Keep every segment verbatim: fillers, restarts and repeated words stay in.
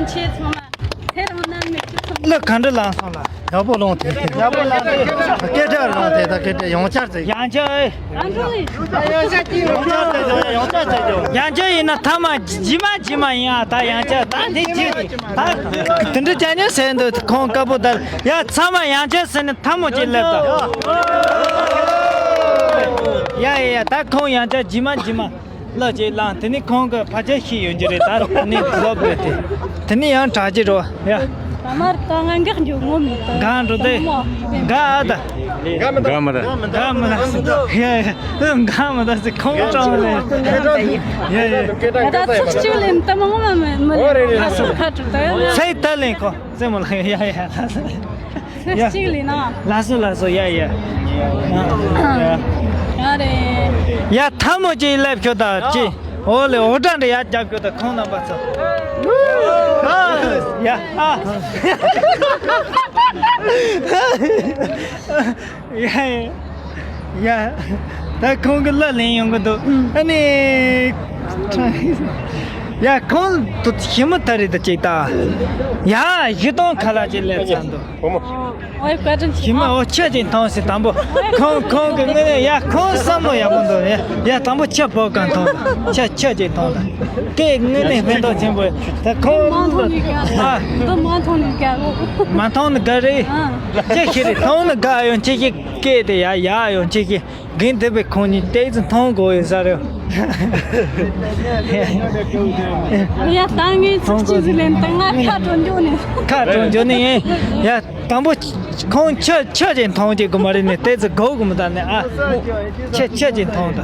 ཆེ་ཚང་མ་ཚེ་རིང་ནང་མི་ཁྱེད་ཚང་མ་ལ་ག་འདྲ་ལངས་སོང་ལ། ཡག་པོ་ལངས་ཏེ། ཡག་པོ་ལངས་ཏེ། སྐད་གྲགས་ལངས་ཏེ། ད་སྐད་གྲགས་ཡང་བསྐྱར་ཟེར། ཡང་བསྐྱར་ཨེ། ཡང་བསྐྱར་ཟེར་ཡོང་། ཡང་བསྐྱར་ཟེར་ཡོང་། ཡང་བསྐྱར་ཟེར་ཡོང་། ཡང་བསྐྱར་ཡིན་ན་ཐ་མ་རྗེས་མ་རྗེས་མ་ཡིན་ཨ། ད་ཡང་བསྐྱར་ད་འདི་རྗེས་ད་དེ་འདྲ་ཅན་ཉོན་ཟེར་འདུག་ཁོང་དཀར་པོ་ད་ཡ་ཚང་མ་ཡང་བསྐྱར་ཟེར་ནས་ཐལ་མོ་ཅིག་སླེབས་ད། ཡ་ཡ་ཡ། ད་ཁོང་ཡང་བསྐྱར་རྗེས་མ་རྗེས་མ། ལགས་ཅིག་ལངས། དེ་ནི་ཁོང་གི་ཕ་ཆེ་ཤི་ཡོང་རྒྱུ་རེད། ད་དེ་ནི་ལོབ་རེད་དེ། དེ་ནི་ཡང་དྲག་ཅིག་རོ། ཡ། ད་མར་ད་ང་འགག་འགྱོ་ངོམ་ནི་ད། འགག་འགྲོ་དེ། འགག་ཨ་ད། འགག་མི་ད། འགག་མི་ད། འགག་མི་ད། ཡ་ཡ། འགག་མི་ད་ཟེར་ཁོང་ཀྲང་ལེ། ཡ་ཡ། ད་ཚིག་གཅིག་ལེན་ད་མང་མ་མི་མི་ལེན། ཁ་སོ་ཁ་ཀྲུ་ད་ཡ། ཚིག་ད་ལེན་ཁོ། རྩེད་མོ་ལ་ཡ་ཡ་ལ་སོ། ཡ། གཅིག་ལས་ན། ལགས་སོ་ལགས་སོ། ཡ་ཡ། ཡ་རེད། ཡ་ཐལ་མོ་ཅིག་སླེབས་ཤོག་ད་ཅི། འོ་ལེ་འོ་དྲ་འདྲ་ཡ་རྒྱབ་ཤོག་ད་ཁོང་རྣམ་པ་ཚོ། ཡ་ཨ། ཡ་ཡ། ཡ། ད་ཁོང་གི་གླུ་ལེན་ཡོང་གི་འདུག་ཨ་ནི། ཡ་ཁོང་དུ་ཞི་མོ་ད་རེད་ད་ཅིག་ད། ཡ་བཞི་སྟོང་ཁ་ལག་ཅིག་སླེབས་ཚར་འདུག་ཨོ་ཡ་བཀའ་དྲིན་ཞི་ཆེ། མོ་ཨོ་ཆ་ཅིག་འཐུང་ཟེར། དང་པོ་ཁོང་ཁོང་གི་དངོས་གནས་ཡ་ཁོང་བསམ་བློ་ཡག་པོ་འདུག་ཡ་ཡ་དང་པོ་ཆ་བོ་གང་འཐུང་ད། ཆ་ཆ་ཅིག་འཐུང་ད། དེ་དངོས་གནས་ཕན་ཐོགས་ཆེན་པོ་ད་ཁོང་མ་འཐུང་ནི་དགའ། ཨ། འདི་མ་འཐུང་ནི་དགའ་གོ། མ་འཐུང་ནི་དགའ་རེད། ཨ། ཅི་ཞིག་རེད། འཐུང་ནི་དགའ་ཡོང་ཅི་ཞིག་སྐད་དེ་ཡ་ཡ་ཡོང་ཅི་ཞིག་གིན་དེ་བས་ཁོང་གཉིས་ཏོག་ཙམ་འཐུང་དགོས་ཡོད་ས་རེད། ཡ་ད་ངས་ཚིག་གཅིག་ཟིག་ལེན་ད་ང་ཁ་གྲོ་འཇོག་ནས། ཁ་གྲོ་འཇོག་ནས་ཡ། དང་པོ་ཁོང་ཆུ་ཆུ་ཅིག་འཐུང་ཅིག་དགོས་མ་རེད་ནས་ཏོག་ཙམ་དགོས་དགོས་མི་ད་ནས་ཨ། ཆུ་ཆུ་ཅིག་འཐུང་ད།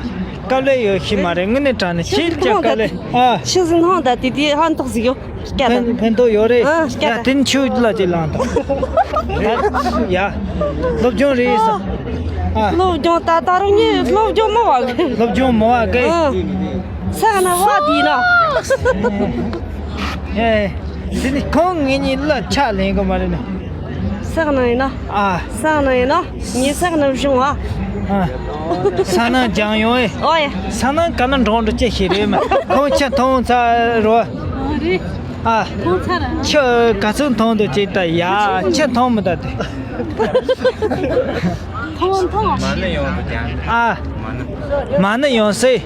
དཀའ་ལས་ཡོད་ཤི་མ་རེད། དངོས་གནས་དྲང་ནས་ཆེས་ཀྱང་དཀའ་ལས་ཨ། ཆུ་ཟིག་འཐུང་ད་དེ་དེ་ཧ་འཐོག་ཟིག་ཡོད་སྐྱ་ད། ཕན་ཕན་ཐོགས་ཡོད་རེད། ཨ་སྐྱ་ད། ཡ་དེ་ནི་ཆུ་ལ་ཅིག་ལངས་ད། ཡ་སློབ་སྦྱོང་རེད་ས། ཨ། སློབ་སྦྱོང་ད་ད་རུང་ངས་སློབ་སྦྱོང་མི་བ་གི། སློབ་སྦྱོང་མི་བ་གི། ཨ། ས་ན་བ་དེ་ན། ཨེ། འདི་ནི་ཁོང་ངེད་གཉིས་གླུ་ཆ་ལེན་གི་མ་རེད་ནི། ས་ན་ཡིན་ན། ཨ། ས་ན་ཡིན་ན། ངས་ས་ན་བྱུང་བ། ཨ། ས་ན་ལྗང་ཡོང་ཨེ། ཨོ་ཡ། ས་ན་ག་ན་འགྲོ་འགྲོ་ཅི་ཞིག་རེད་མ། ཁོང་ཆ་མཐོང་ཚ་རོ། ཨ་རེད། ཨ། མཐོང་ཚ་ར། ཆུ་ག་ཚོད་མཐོང་འདུག་ཅིག་ད་ཡ་ཆུ་མཐོང་མི་ད་དེ། མཐོང་མཐོང་། མ་ནི་ཡོང་འདུག་ཀྱང་། ཨ། མ་ནི། མ་ནི་ཡོང་སྲིད།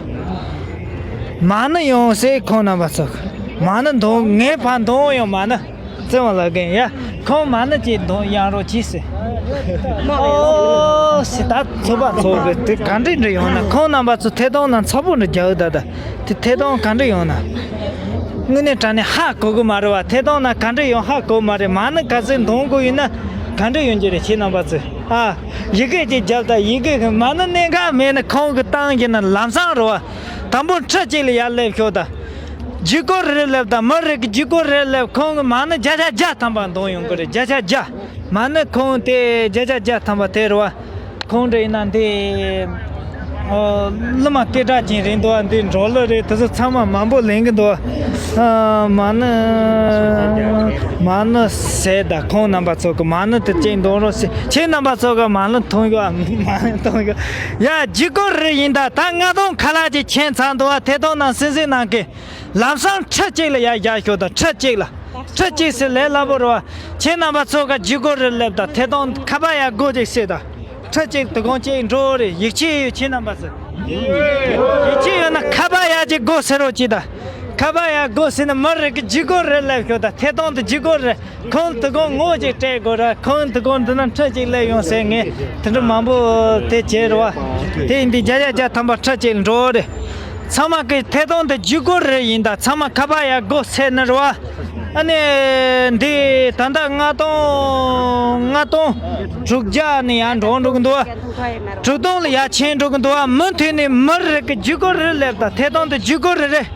མ་ནི་ཡོང་སྲིད་ཁོང་རྣམ་པ་ཚོ། མ་ནི་འདོང་ངའི་ཕ་འདོང་ཡོང་མ་ནི། བརྩེ་བ་ལ་རྒན་ཡ། ཁོང་མ་ནི་ཅིག་འདོང་ཡང་རོགས་གྱིས་སྲིད། ཨོ་སི་ད་ཚོ་པ་ཚོ་གི་དེ་ག་འདྲི་འདྲི་ཡོང་ན་ཁོང་རྣམ་པ་ཚོ་ཐད་གཏོང་ན་ཚ་པོ་འདྲི་རྒྱག་ད་ད་དེ་ཐད་གཏོང་ག་འདྲི་ཡོང་ན། དངོས་གནས་དྲང་གནས་ཧ་གོ་གི་མ་རེད་བ། ཐད་གཏོང་ན་ག་འདྲི་ཡོང་ཧ་གོ་མ་རེད། མ་ནི་ག་ཚོད་འདོང་དགོས་ཡིན་ན་ག་འདྲི་ཡོང་རྒྱུ་རེད་ཁྱེད་རྣམ་པ་ཚོས། ཨ། ཡི་གེ་ཅིག་རྒྱབ་ད་ཡི་གེ་གི་མ་ནི་གནད་འགག་མེད་ན་ཁོང་གི་བཏང་གི་ན་ལམ་སང་རེད་བ། དང་པོ་ཁྲི་གཅིག་ལ་ཡར་སླེབས་ཤོག་ད། ལྗིད་ཁོག་རེ་རེ་སླེབས་ད་མི་རེ་གི་ལྗིད་ཁོག་རེ་རེ་སླེབས་ཁོང་གི་མ་ནི་བརྒྱ་ཆ་བརྒྱ་ཐམ་པ་འདོང་ཡོང་གི་རེད། བརྒྱ་ཆ་བརྒྱ། མ་ནི་ཁོང་དེ་བརྒྱ་ཆ་བརྒྱ་ཐམ་པ་དེ་རེད་བ། ཁོང་འདྲ་ཡིན་ན་འདི། ཨོ། གླུ་མ་སྐད་གྲགས་ཅན་རེད་འདུག་བ། འདི་འགྲོ་ལུགས་རེད། དེ་ཚོ་ཚང་མ་མང་པོ་ལེན་གི་འདུག་བ། ཨ། མ་ནི། མ་ནི་ཟེར་ད་ཁོང་རྣམ་པ་ཚོ་གི་མ་ནི་དེ་ཅིག་འདོང་རོགས་ཟེར། ཁྱེད་རྣམ་པ་ཚོ་གི་མ་ནི་འཐུང་གི་བ། མ་ནི་འཐུང་གི་ཡ། ལྗིད་ཁོག་རེ་ཡིན་ད། ད་ལྔ་སྟོང་ཁ་ལག་ཅིག་ཁྱེར་ཚར་འདུག་བ། ཐད་གཏོང་ནང་སིན་སིན་ནང་གི། ལམ་སང་ཁྲི་གཅིག་ལ་ཡར་བཞག་ཤོག་དང་། ཁྲི་གཅིག་ལ། ཁྲི་གཅིག་ཟེར་ལས་སླ་པོ་རེད་བ། ཁྱེད་རྣམ་པ་ཚོ་ག་ལྗིད་ཁོག་རེ་སླེབས་དང་ཐད་གཏོང་ཁ་པར་ཡར་སྒོ་གཅིག་བསྲེས་དང་། ཁྲི་གཅིག་དུ་གོང་གཅིག་འགྲོ་རེད། ཡིད་ཆེས་ཡོད་ཁྱེད་རྣམ་པ་ཚོ། ཡིད་ཆེས་ཡོད་ན་ཁ་པར་ཡར་གཅིག་སྒོ་བསྲེས་རོགས་གྱིས་དང་། ཁ་པར་ཡར་སྒོ་བསྲེས་ན་མི་རེ་གི་ལྗིད་ཁོག་རེ་སླེབས་ཤོག་དང་། ཐད་གཏོང་དུ་ལྗིད་ཁོག་རེ། ཁོང་དུ་གོང་ངོ་ཅིག་སྤྲད་དགོས་ར། ཁོང་དུ་གོང་འདི་ན་ཁྲི་གཅིག་སླེབས་ཡོང་ཟེར། ངས་དེ་འདྲ་མང་པོ་དེ་བྱས་རེད་བ། དེ་ཡིན་དུས་བརྒྱ་ཆ་བརྒྱ་ཐམ་པ་ཁྲི་གཅིག་འགྲོ་རེད། ཚང་མ་གི་ཐད་གཏོང་དེ་ལྗིད་ཁོག་རེ་ཡིན་ད། ཚང་མ་ཁ་པར་ཡར་སྒོ་ཟེར་ནི་རེད་བ། ཨ་ནི་འདི་ད་ལྟ་ལྔ་སྟོང་ལྔ་སྟོང་དྲུག་བརྒྱ་ནི་ཡར་འགྲོ་འགྲོ་གི་འདུག་བ། དྲུག་སྟོང་ལ་ཡར་ཕྱིན་འགྲོ་གི་འདུག་བ། མུ་མཐུད་ནས་མི་རེ་གི་ལྗིད་ཁོག་རེ་སླེབས་ད། ཐད་གཏོང་དེ་ལྗིད་ཁོག་རེ་རེད།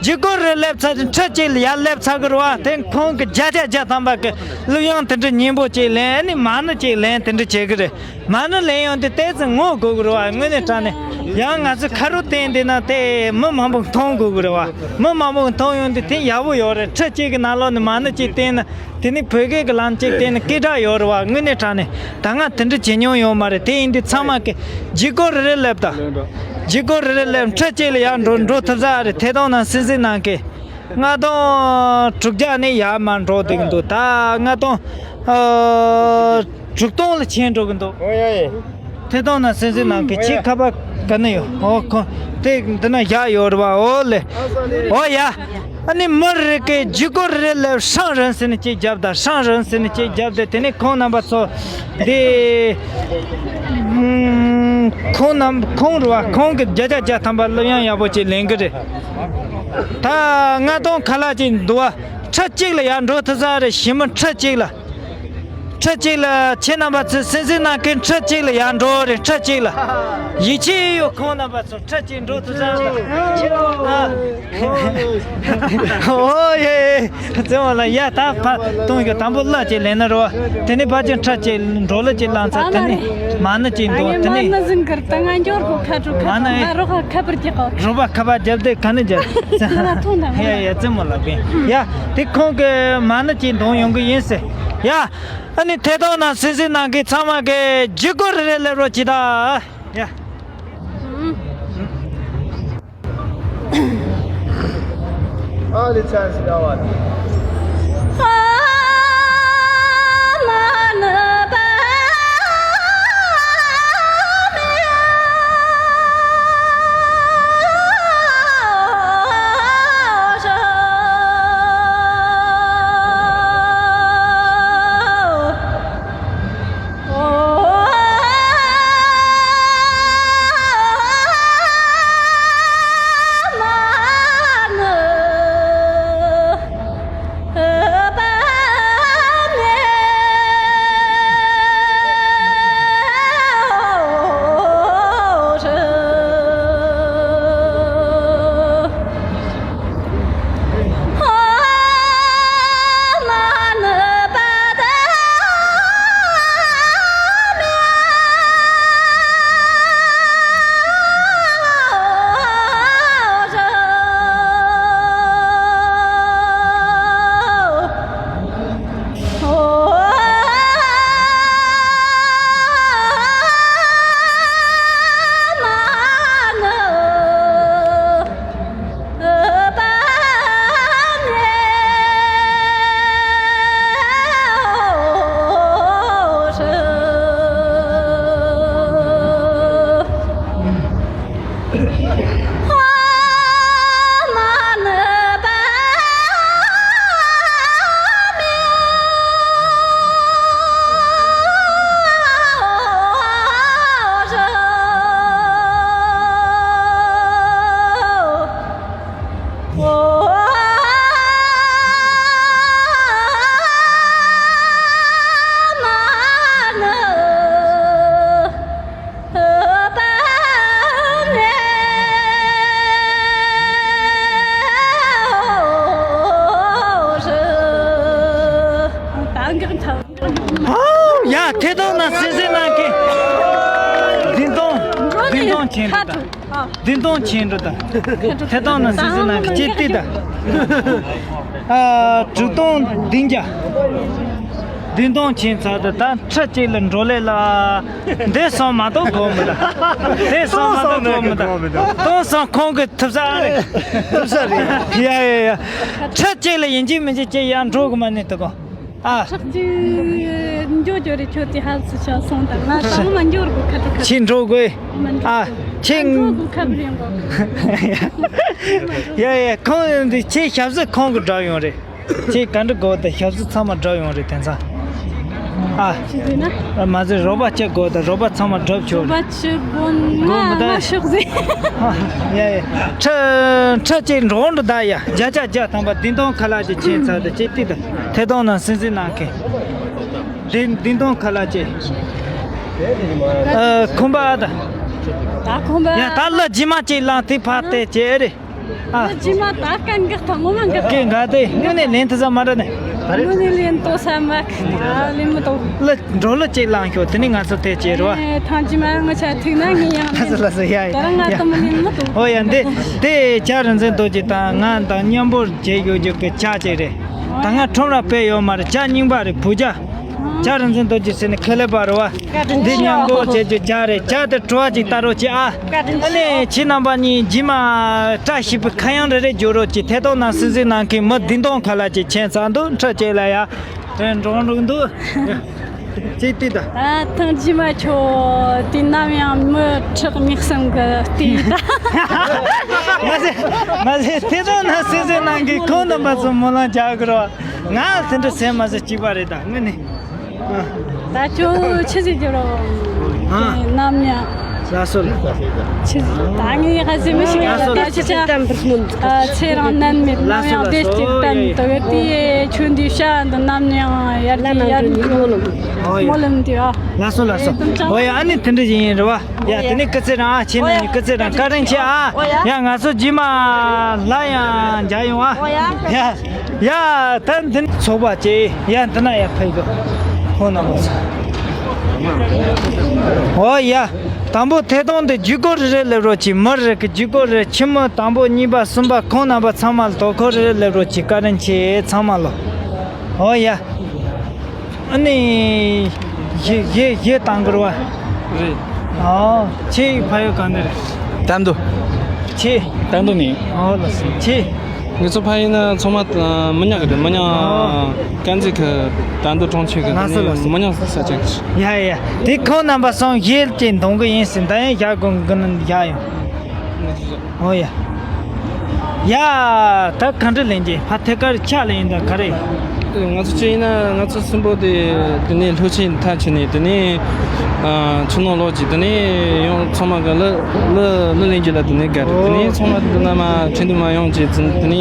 ལྗིད་ཁོག་རེ་སླེབས་ཚར་ཏེ་ཁྲི་གཅིག་ལ་ཡར་སླེབས་ཚར་གི་རེད་བ། དེ་ཁོང་གི་བརྒྱ་ཆ་བརྒྱ་ཐམ་པ་གི་གླུ་དབྱངས་དེ་འདྲ་སྙན་པོ་ཅིག་ལེན། ཨ་ནི་མ་ཎི་ཅིག་ལེན། དེ་འདྲ་བྱེད་གི་རེད། མ་ཎི་ལེན་ཡོང་དུས་ཏོག་ཙམ་ངོ་དགོས་གི་རེད་བ། དངོས་གནས་དྲང་གནས་ཡང་ང་ཚོ་ཁ་རུ་བསྟན་བསྡད་ན་དེ་མི་མང་པོ་མཐོང་དགོས་གི་རེད་བ། མི་མང་པོ་མཐོང་ཡོང་དུས་དེ་ཡག་པོ་ཡོད་རེད། ཁྲི་གཅིག་གི་ནང་ལོགས་ནས་མ་ཎི་ཅིག་བསྟན་ན། དེ་ནི་བོད་སྐད་ཀྱི་ལམ་གཅིག་བསྟན་ན་སྐད་གྲགས་ཡོད་རེད་བ། དངོས་གནས་དྲང་གནས་ད་ང་དེ་འདྲ་བྱེད་མྱོང་ཡོད་མ་རེད། དེ་ཡིན་དུས་ཚང་མ་གི་ལྗིད་ཁོག་རེ་རེ་སླེབས་དང་། ལྗིད་ཁོག་རེ་རེ་སླེབས། ཁྲི་གཅིག་ལ་ཡར་འགྲོ་འགྲོ་ཐུབ་ས་རེད། ཐད་གཏོང་ནང་སིན་སིན་ནང་གི་ ལྔ་སྟོང་དྲུག་བརྒྱ་ནས་ཡར་མར་འགྲོ་བསྡད་ཀྱི་འདུག་ད་ལྔ་སྟོང་ཨ་དྲུག་སྟོང་ལ་ཕྱིན་འགྲོ་གི་འདུག་ཨོ་ཡ་ཡ། ཐད་གཏོང་ནང་གསན་གཟིགས་གནང་མཁན་ཁྱེད་ཁ་པར་ག་ན་ཡོད། ཨོ་ཁོ་དེ་འདི་ན་བཞག་ཡོད་རེད་པ། ཨོ་ལེ། ཨོ་ཡ། ཨ་ནི་མི་རེ་གིས་ཇི་གོ་རེ་ལབ་ཧྲང་རིན་ཟེར་ནས་གཅིག་བརྒྱབ་དང་། ཧྲང་རིན་ཟེར་ནས་གཅིག་བརྒྱབ་སྟེ། དེ་ནས་ཁོང་རྣམ་པ་ཚོ་འདི་ཁོང་རྣམ་ཁོང་རེད་པ། ཁོང་གིས་བརྒྱ་ཆ་བརྒྱ་ཐམ་པ་སློབ་ཡོན་ཡག་པོ་ཅིག་ལེན་གི་རེད། ད་ལྔ་སྟོང་ཁ་ལག་ཅིག་འདུག་པ། ཁྲི་གཅིག་ལ་ཡར་འགྲོ་ཐུབ་ས་རེད། ཞི་མི་ཁྲི་གཅིག་ལ། ཁྲི་གཅིག་ལ་ཁྱེད་རྣམ་པ་ཚོས་གསན་གཟིགས་གནང་མཁན་ཁྲི་གཅིག་ལ་ཡར་འགྲོ་རེད། ཁྲི་གཅིག་ལ། ཡིད་ཆེས་ཡོད་ཁོང་རྣམ་པ་ཚོ་ཁྲི་གཅིག་འགྲོ་ཐུབ་ས་རེད། ཨ། ཨོ་ཡེ། བཙན་བ་ལ་ཡ་ད་ཕ་གཏོང་རྒྱུ་དང་པོ་གླ་ཅིག་ལེན་ན་རོ། དེ་ནས་ཕ་ཅན་ཁྲི་གཅིག་འགྲོ་གླ་ཅིག་བླངས་ཚར། དེ་ནས་མ་ཎི་ཅིག་འདོན། དེ་ནས་མ་ཎི་ཟིན་གར་ད་ང་འབྱོར་གོ་ཁ་དྲུག་ཁ་མ་ཎི་ང་རོ་ཁ་ཁ་པར་གྱི་གོ་རོ་པ་ཁ་པར་རྒྱབ་དེ་ག་ནས་རྒྱབ། ང་ཐོང་དང་ཡ་ཡ་བཙན་མོ་ལགས་པས་ཡ། དེ་ཁོང་གི་མ་ཎི་ཅིག་འདོན་ཡོང་གི་ཡིན་ཟེར་ཡ། ཨ་ནི་ཐད་གཏོང་ནང་གསན་གཟིགས་གནང་མཁན་ཚང་མ་གིས་ཇི་གོ་རེ་རེ་ལབ་རོགས་གྱིས་ད། ཡ། ཨ་ལེ་ཚན་སི་ཡ་བ། ཡ། ཐད་གཏོང་ནང་གསན་གཟིགས་གནང་མཁན། བདུན་སྟོང་། བདུན་སྟོང་ཆེན་འགྲོ་དང་། བདུན་སྟོང་ཆེན་འགྲོ་དང་། ཐད་གཏོང་ནང་གསན་གཟིགས་གནང་མཁན་ཅིག་བལྟས་དང་། ཨ། དྲུག་སྟོང་བདུན་བརྒྱ། བདུན་སྟོང་ཆེན་ཚར་དང་ད་ཁྲི་གཅིག་ལ་འགྲོ་ལེ་ལ། འདི་སོང་མ་གཏོགས་དགོས་མི་འདུག་འདི་སོང་མ་གཏོགས་དགོས་མི་འདུག་སྟོང་སོང་ཁོང་གི་ཐུབ་ས་རེད། ཐུབ་ས་རེད། ཡ་ཡ་ཡ། ཁྲི་གཅིག་ལ་ཡིན་གཅིག་མིན་གཅིག་ཅིག་ཡར་འགྲོ་གི་མ་ནི་དུ་གོ་ཨ། ཁྲག་གཅིག་འགྱོ་འགྱོ་རེ་ཁྱོད་དེ་ཧ་སུ་ཆ་སོང་དང་ང་ཚང་མ་འགྱོ་དགོས་ཁ་ཁྲག་ཁ་ཁྲག་ཁྱེད་འགྲོ་དགོས། མ་འགྲོ་ཨ། ཁྱེད་འགྲོ་དགོས་ཁ་བར་ཡོང་དགོས། ཡ་ཡ། ཁོང་འདི་ཁྱེད་ཞབས་སུ་ཁོང་གི་འགྲོ་ཡོང་རེད། ཁྱེད་ག་འདྲ་དགོས་དང་ཞབས་སུ་ཚང་མ་འགྲོ་ཡོང་རེད་དེང་སང་། ཨ། ཅི་ཟེར་ན། མ་ཟེར་རོགས་པ་ཅི་དགོས་དང་རོགས་པ་ཚང་མ་འགྲོ་ཆོག་རོགས་རེད། པ་ཅི་དགོས་ང་དགོས་མི་མ་ད། ཤོག་ཟེར། ཡ་ཡ། ཁྲི་ཁྲི་གཅིག་འགྲོ་འགྲོ་ད་ཡ། བརྒྱ་ཆ་བརྒྱ་ཐམ་པ་བདུན་སྟོང་ཁ་ལག་ཅིག་ཕྱིན་ཚར་དུ་ཅིག་ཏི་ད་ཐད་གཏོང་ནང་གསན་གཟིགས་གནང་མཁན། བདུན་བདུན་སྟོང་ཁ་ལག་ཅིག་ཨ། ཁོམ་པ་ཨ་ད། ད་ཁོམ་པ། ཡ་ད་གླུ་རྗེས་མ་ཅིག་བླངས་དེ་ཕར་བལྟས་ཅེས་ཨེ་རེད། ཨ། གླུ་རྗེས་མ་ད་གན་འགག་ཐང་ངོ་མ་འགག་གི་འགག་དེ་དངོས་གནས་ལེན་ཐུབ་ས་མ་རེད་ནི། དངོས་གནས་ལེན་ཏོ་ས་མ་ཁ་ལེན་མི་ཏོ། གླུ་འགྲོ་གླུ་ཅིག་བླངས་ཤོག་དེ་ནས་ང་ཚོ་བལྟས་ཅེས་རེད་བ། ཨེ། ཐང་རྗེས་མ་ངོ་ཆ་ཐུག་ན་ངས་ཡང་ལེན། ལགས་སོ་ལགས་སོ། ཡ་ཡ། ད་རང་ང་ཡ་ཏོ་མ་ལེན་མི་ཏོ། ཨོ་ཡ། འདི་དེ་ཇ་རིན་ཆེན་རྡོ་རྗེ་དང་ང་དང་མཉམ་པོར་མཇལ་ཡོད་རྒྱུ་གི་ཇ་ཅིག་རེད། ད་ང་ཁྲོམ་ར་དཔེ་ཡོད་མ་རེད། ཇ་རྙིང་པ་རེད། བོད་ཇ། བྱ་རིན་ཆེན་རྡོ་རྗེ་ཟེར་ནས་ཁེ་ལས་པ་རེད་བ། འདི་མཉམ་འགོ་བྱེད་རྒྱུ་བྱ་རེད། བྱ་དེ་བྲོ་བ་ཅིག་ལྟ་རོགས་གྱིས་ཨ། ཨ་ནི་ཁྱེད་རྣམ་པ་གཉིས་རྗེས་མ་བཀྲ་ཤིས་པའི་ཁ་གཡང་རེ་རེ་བརྗོད་རོགས་གྱིས། ཐད་གཏོང་ནང་གསན་གཟིགས་གནང་མཁན་མི་བདུན་སྟོང་ཁ་ལག་ཅིག་མཁྱེན་ཚར་འདུག་འཕྲོད་བཅས་ལ་ཡ། རེད་འགྲོ་འགྲོ་འདུག་ཅིག་ལྟོས་དང་། ད་ཐེངས་རྗེས་མ་ཁྱོད་དུས་ནམ་ཡང་མི་ཁྲག་མིག་གསུམ་གི་ལྟོས་དང་། མ་ཟད་མ་ཟད་ཐད་གཏོང་ནང་གསན་གཟིགས་གནང་མཁན་ཁོང་རྣམ་པ་ཚོ་སྨོན་ལམ་རྒྱག་དགོས་རེད་བ། ང་དེ་འདྲ་ཟེར་མ་ཟེར་གཅིག་པ་རེད་ད་དངོས་གནས། ད་ཁྱོད་ཆི་ཟིག་རྒྱུ་རོ། ཨ། ནམ་ཡང་། ལགས་སོ་ལགས་སོ། ཆི་ཟིག་ད་ངས་ཧ་ཟེ་མི་ཤེས་ལགས་སོ་ད་ལགས་སོ། ཆི་ཆ། ཨ་ཚེ་རིང་ནད་མེད་ནམ་ཡང་བདེ་སྐྱིད་བསྟན་དོ་ཡོད་དེ་ཁྱོད་འདི་ཤ་འདི་ནམ་ཡང་ཡར་གྱི་ཡར་འགྲོ་སྨོན་ལམ་འདི་ཨ། ལགས་སོ་ལགས་སོ། ཨོ་ཡ་ཨ་ནི་དེ་འདྲ་ཡིན་རེད་བ། ཡ་དེ་ནས་སྐུ་ཚེ་རིང་ཨ། ཁྱེད་རྣམ་གཉིས་སྐུ་ཚེ་རིང་། བཀའ་དྲིན་ཆེ་ཨ། ཡ་ང་ཚོ་རྗེས་མ་ལ་ཡང་མཇལ་ཡོང་ཨ། ཡ་ཡ་ད་འདི་ཚོགས་པ་ཅེ་ཡ་འདི་ན་ཡ་ཕེབས་གོ། ཁོང་རྣམ་པ་ཚོ། ཨོ་ཡ། དང་པོ་ཐད་གཏོང་དེ་བརྒྱུད་སྐུར་རེ་རེ་སླེབས་རོགས་གྱིས། མི་རེ་གི་བརྒྱུད་སྐུར་རེ། ཆེན་མོ་དང་པོ་གཉིས་པ་གསུམ་པ་ཁོང་རྣམ་པ་ཚང་མ་ལ་དོ་ཁུར་རེ་རེ་སླེབས་རོགས་གྱིས། བཀའ་དྲིན་ཆེ་ཚང་མ་ལོ། ཨོ་ཡ། ཨ་ནི། གཞས་གཞས་གཞས་བཏང་དགོས་རེད་བ། རེད། ཨོ། ཁྱེད་ཕ་ཡུལ་གང་ནས་རེད། དར་མདོ། ཁྱེད། དར་མདོ་ནས། ཨོ་ལགས་སོ། ཁྱེད། ངེད་ཚོ་ཕ་ཡུལ་ན་ཚང་མ་མི་ཉག་གི་རེད། མི་ཉག་ཨོ། དཀར་མཛེས་ཁུལ་དར་མདོ་གྲོང་ཁྱེར་གི། ལགས་སོ་ལགས་སོ། མི་ཉག་ས་ཆ་གི། ཡ་ཡ། དེ་ཁོང་རྣམ་པ་ཚོ་གཞས་ཅིག་འདོན་གི་ཡིན་ཟེར། ད་ཡང་བཞག་དགོས་གི་ན་བཞག་ཡོང་། ཨོ་ཡ། ཡ། ད་ག་འདྲ་ལེན་གྱི་ཕ་ཐད་ཀར་ཆ་ལ་ཡིན་ད་ག་རེ། ང་ཚོ་ཅི་ཡིན་ན་ང་ཚོ་གསུམ་པོ་དེ་དེ་ནས་ལྷོ་ཆེན་མཐའ་ཆེ་ནས་དེ་ནས་ཨ་ཆུ་ནང་ལོགས་ཀྱི་དེ་ནས་ཡང་ཚང་མ་གི་ལ་ལ་ལ་ལེན་རྒྱུ་ལ་དེ་ནས་དགའ་རེད། དེ་ནས་ཚང་མ་དེ་ན་མ་ཁྲིན་དུ་མ་ཡོང་ཅེས་དེ་ནས་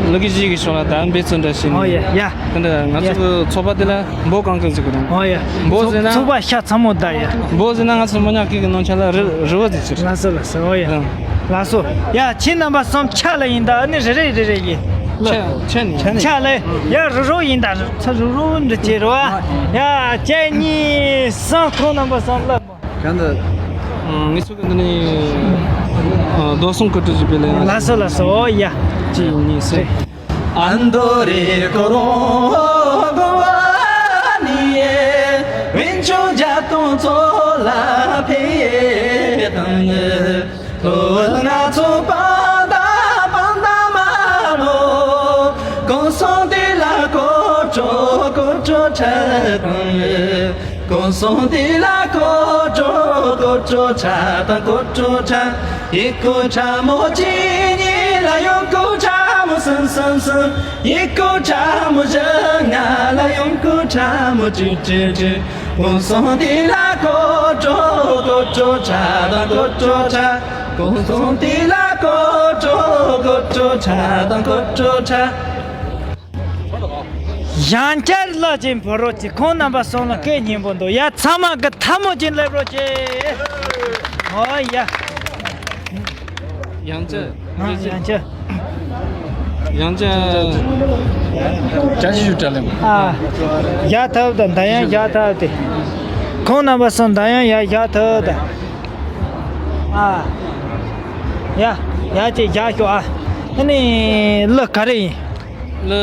ལ་གི་གཞིས་ཀྱི་ཕྱོགས་ལ་ད་འབད་བརྩོན་འདྲ་བྱས་ཨོ་ནས་ཡ་ཡ། དེ་འདྲ་ང་ཚོ་གི་ཚོགས་པ་དེ་ལ། འབོ་གང་གི་ཟིག་གི་རང་། ཨོ་ཡ། འབོ་ཟེར་ན། ཚོགས་པ་ཤ་ཚ་མོ་ད་ཡ། འབོ་ཟེར་ན་ང་ཚོ་མི་ཉག་གི་གི་ནང་ཆ་ལ་རི་རི་བོ་ཟིག་ཟེར། ལགས་སོ་ལགས་སོ། ཨོ་ཡ། ཨང་། ལགས་སོ། ཡ་ཁྱེད་རྣམ་པ་གསུམ་ཆ་ལ་ཡིན་ད། ཨ་ནི་རེ་རེ་རེ་རེ་ཡིན། ཆ་ཆ་ནི། ཆ་ལ་ཡ་རི་རོ་ཡིན་ད། ཚ་རི་རོ་འདྲི་བྱེད་རོ། ཡ་གཅིག་གཉིས་གསུམ། ཁོང་རྣམ་པ་གསུམ་ལ། གང་ད། ངེད་ཚོ་གི་འདི་ནི་རྡོ་སྲུང་སྐུ་དྲུང་ཞིག་པའི་ལས། ལགས་སོ་ལགས་སོ། ཨོ་ཡ། གཅིག་གཉིས་གསུམ། ཨ་མདོ་རེ་ཀོ་རོ་གོ་བ་ནི་ཡེ། བན་ཆུང་རྒྱ་སྟོང་ཚོ་ལ་ཕེ་དང་ལོ་ང་ཚོ་པ་ད་པ་ད་མ་ལོ། གོང་སོང་དེ་ལ་ཀོ་ཀྲོ་ཀོ་ཀྲོ་ཁྲ་དང་། གོང་སོང་དེ་ལ་ཀོ་ཀྲོ་ཀོ་ཀྲོ་ཁྲ་དང་ཀོ་ཀྲོ་ཁྲ། ཡི་གུ་ཁྲ་མོ་གཅིག་གཉིས་ལ་ཡང་གུ་ཁྲ་མོ་གསུམ་གསུམ་གསུམ། ཡི་གུ་ཁྲ་མོ་བཞི་ལྔ་ལ་ཡང་གུ་ཁྲ་མོ་དྲུག་དྲུག་དྲུག། གོང་སོང་དེ་ལ་ཀོ་ཀྲོ་ཀོ་ཀྲོ་ཁྲ་དང་ཀོ་ཀྲོ་ཁྲ། གོང་སོང་དེ་ལ་ཀོ་ཀྲོ་ཀོ་ཀྲོ་ཁྲ་དང་ཀོ་ཀྲོ་ཁྲ། ཡང་བསྐྱར་བློ་ཅན་འབོད་རོགས་གྱིས། ཁོང་རྣམ་པ་གསུམ་ལ་སྐད་སྙན་པོ་འདུག་ཡ་ཚང་མ་གི་ཐལ་མོ་ཅན་སླེབས་རོགས་གྱིས། ཨོ་ཡ། ཡང་ཅི། ཨ་ཡང་ཅི། ཡང་ཅི། བཀྲ་ཤིས་བཞུགས་གྲྭ་ལེམ། ཨ། བཞག་ཐབས་དང་ད་ཡང་བཞག་ཐབས་དེ། ཁོང་རྣམ་པ་གསུམ་ད་ཡང་ཡ་བཞག་ཐབས་དང་། ཨ། ཡ། ཡ་ཅིག་བཞག་ཤོག་ཨ། ཨ་ནི་གླུ་ག་རེ་ཡིན། གླུ་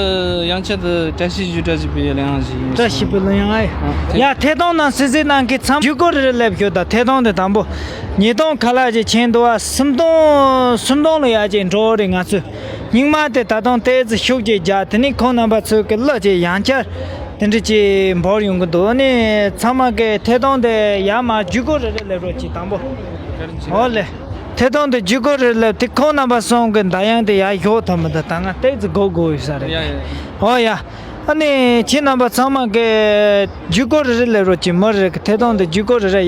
ཡང་ཆེད་དུ་བཀྲ་ཤིས་བཞུགས་གྲྭ་ཞེས་པའི་གླུ་དབྱངས་ཤིག་ཡིན། བཀྲ་ཤིས་པའི་གླུ་དབྱངས་ཨེ། ཨ། ཡ་ཐད་གཏོང་ནང་གསན་གཟིགས་གནང་མཁན་ཚང་མ་བརྒྱུད་སྐུར་རེ་རེ་སླེབས་ཤོག་ད་ཐད་གཏོང་དེ་དང་པོ། ཉིས་སྟོང་ཁ་ལག་ཅིག་ཕྱིན་འདུག་ཨ། སུམ་སྟོང་སུམ་སྟོང་ལ་ཡ་ཅིག་འགྲོ་རེད་ང་ཚོས། རྙིང་མ་དེ་ད་དུང་ཏོག་ཙམ་ཤུགས་ཀྱིས་རྒྱག་དེ་ནས་ཁོང་རྣམ་པ་ཚོས་ཀྱི་གླུ་ཅིག་ཡང་བསྐྱར་དེ་འདྲ་ཅིག་འབོར་ཡོང་གི་འདུག་ཨ་ནི་ཚང་མ་གི་ཐད་གཏོང་དེ་ཡར་མར་བརྒྱུད་སྐུར་རེ་རེ་སླེབས་རོགས་གྱིས་དང་པོ། ཨོ་ལེ། ཐད་གཏོང་དེ་བརྒྱུད་སྐུར་རེ་སླེབས་དེ་ཁོང་རྣམ་པ་གསུམ་གི་མདའ་ཡང་དེ་ཡར་ཞོག་ཐུབ་མི་འདུག་ད་ང་ཏོག་ཙམ་སྒུག་དགོས་ཡོད་ས་རེད། ཡ་ཡ། ཨོ་ཡ། ཨ་ནི་ཁྱེད་རྣམ་པ་ཚང་མ་གི་བརྒྱུད་སྐུར་རེ་རེ་སླེབས་རོགས་གྱིས། མི་རེ་གི་ཐད་གཏོང་དེ་བརྒྱུད་སྐུར་རེ་རེ་ཡ།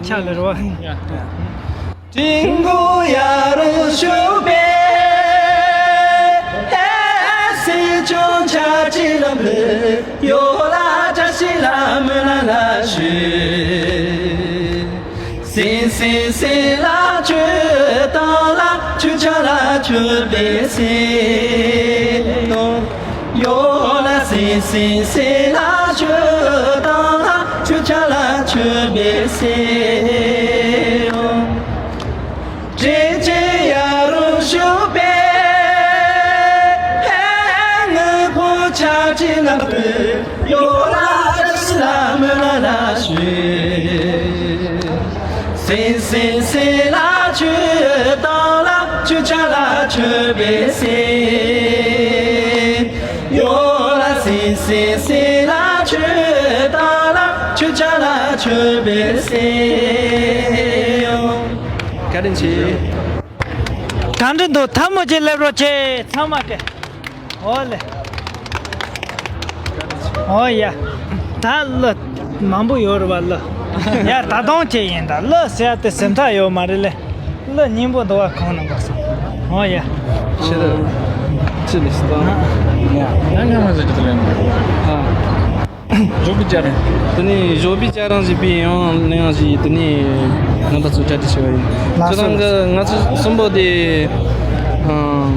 ཆ་ལེ་རོ། ཡ། དྲིན་གོ་ཡ་རུ་ཤུ་པེ། ཧེ་སི་ཅུང་ཆ་ཅི་ལམ་ལེ་ཡོ་ལ་ཅ་ཤི་ལ་མུ་ལ་ལ་ཤུ། སིང་སིང་སིང་ལ་ཆུ་དང་ལ་ཆུ་ཆ་ལ་ཆུ་པེ་སིང་ཡོ་ལ་སིང་སིང་སིང་ལ་ཆུ་དང་ལ་ཆུ་ཆ་ལ་ཆུ་པེ་སིང་། ཅེ་ཅེ་ཡ་རུ་ཤུ་པེ། ཧེ་ངུ་ཕོ་ཆ་ 下起了雨，又来的是那么的大雪。星星星拉去到了，就叫了去别星。又来星星星拉去到了，就叫了去别星。 བཀའ་དྲིན་ཆེ། གང་འདྲ་འདུག་ཐལ་མོ་ཅིག་སླེབས་རོགས་བྱེད། ཚང་མ་གི། ཨོ་ལེ། ཨོ་ཡ། ད་གླུ་མང་པོ་ཡོད་རེད་པ་གླུ། ཡ་ད་དུང་ཅི་ཡིན་ད་གླུ་ཟེར་ཡ་དེ་སེམས་ཐག་ཡོད་མ་རེད་ལེ། གླུ་སྙན་པོ་འདུག་པ་ཁོང་རྣམ་པ་ཚོ། ཨོ་ཡ། ཕྱི་ལ་ཕྱི་ལ་སྟོན། ཡ་ང་མ་ཟེར་གྱི་འདུག་ལེ། ཨ། ཞོགས་པའི་སྐྱ་རེངས། དེ་ནས་ཞོགས་པའི་སྐྱ་རེངས་ཞེས་པའི་ཡང་གླུ་དབྱངས་ཤིག་དེ་ནས་རྣམ་པ་ཚོ་བཅར་འདྲི་ཞུ་བ་ཡིན། ལགས་སོ། ཁྱེད་རང་གི་ང་ཚོ་གསུམ་པོ་དེ་ཨམ།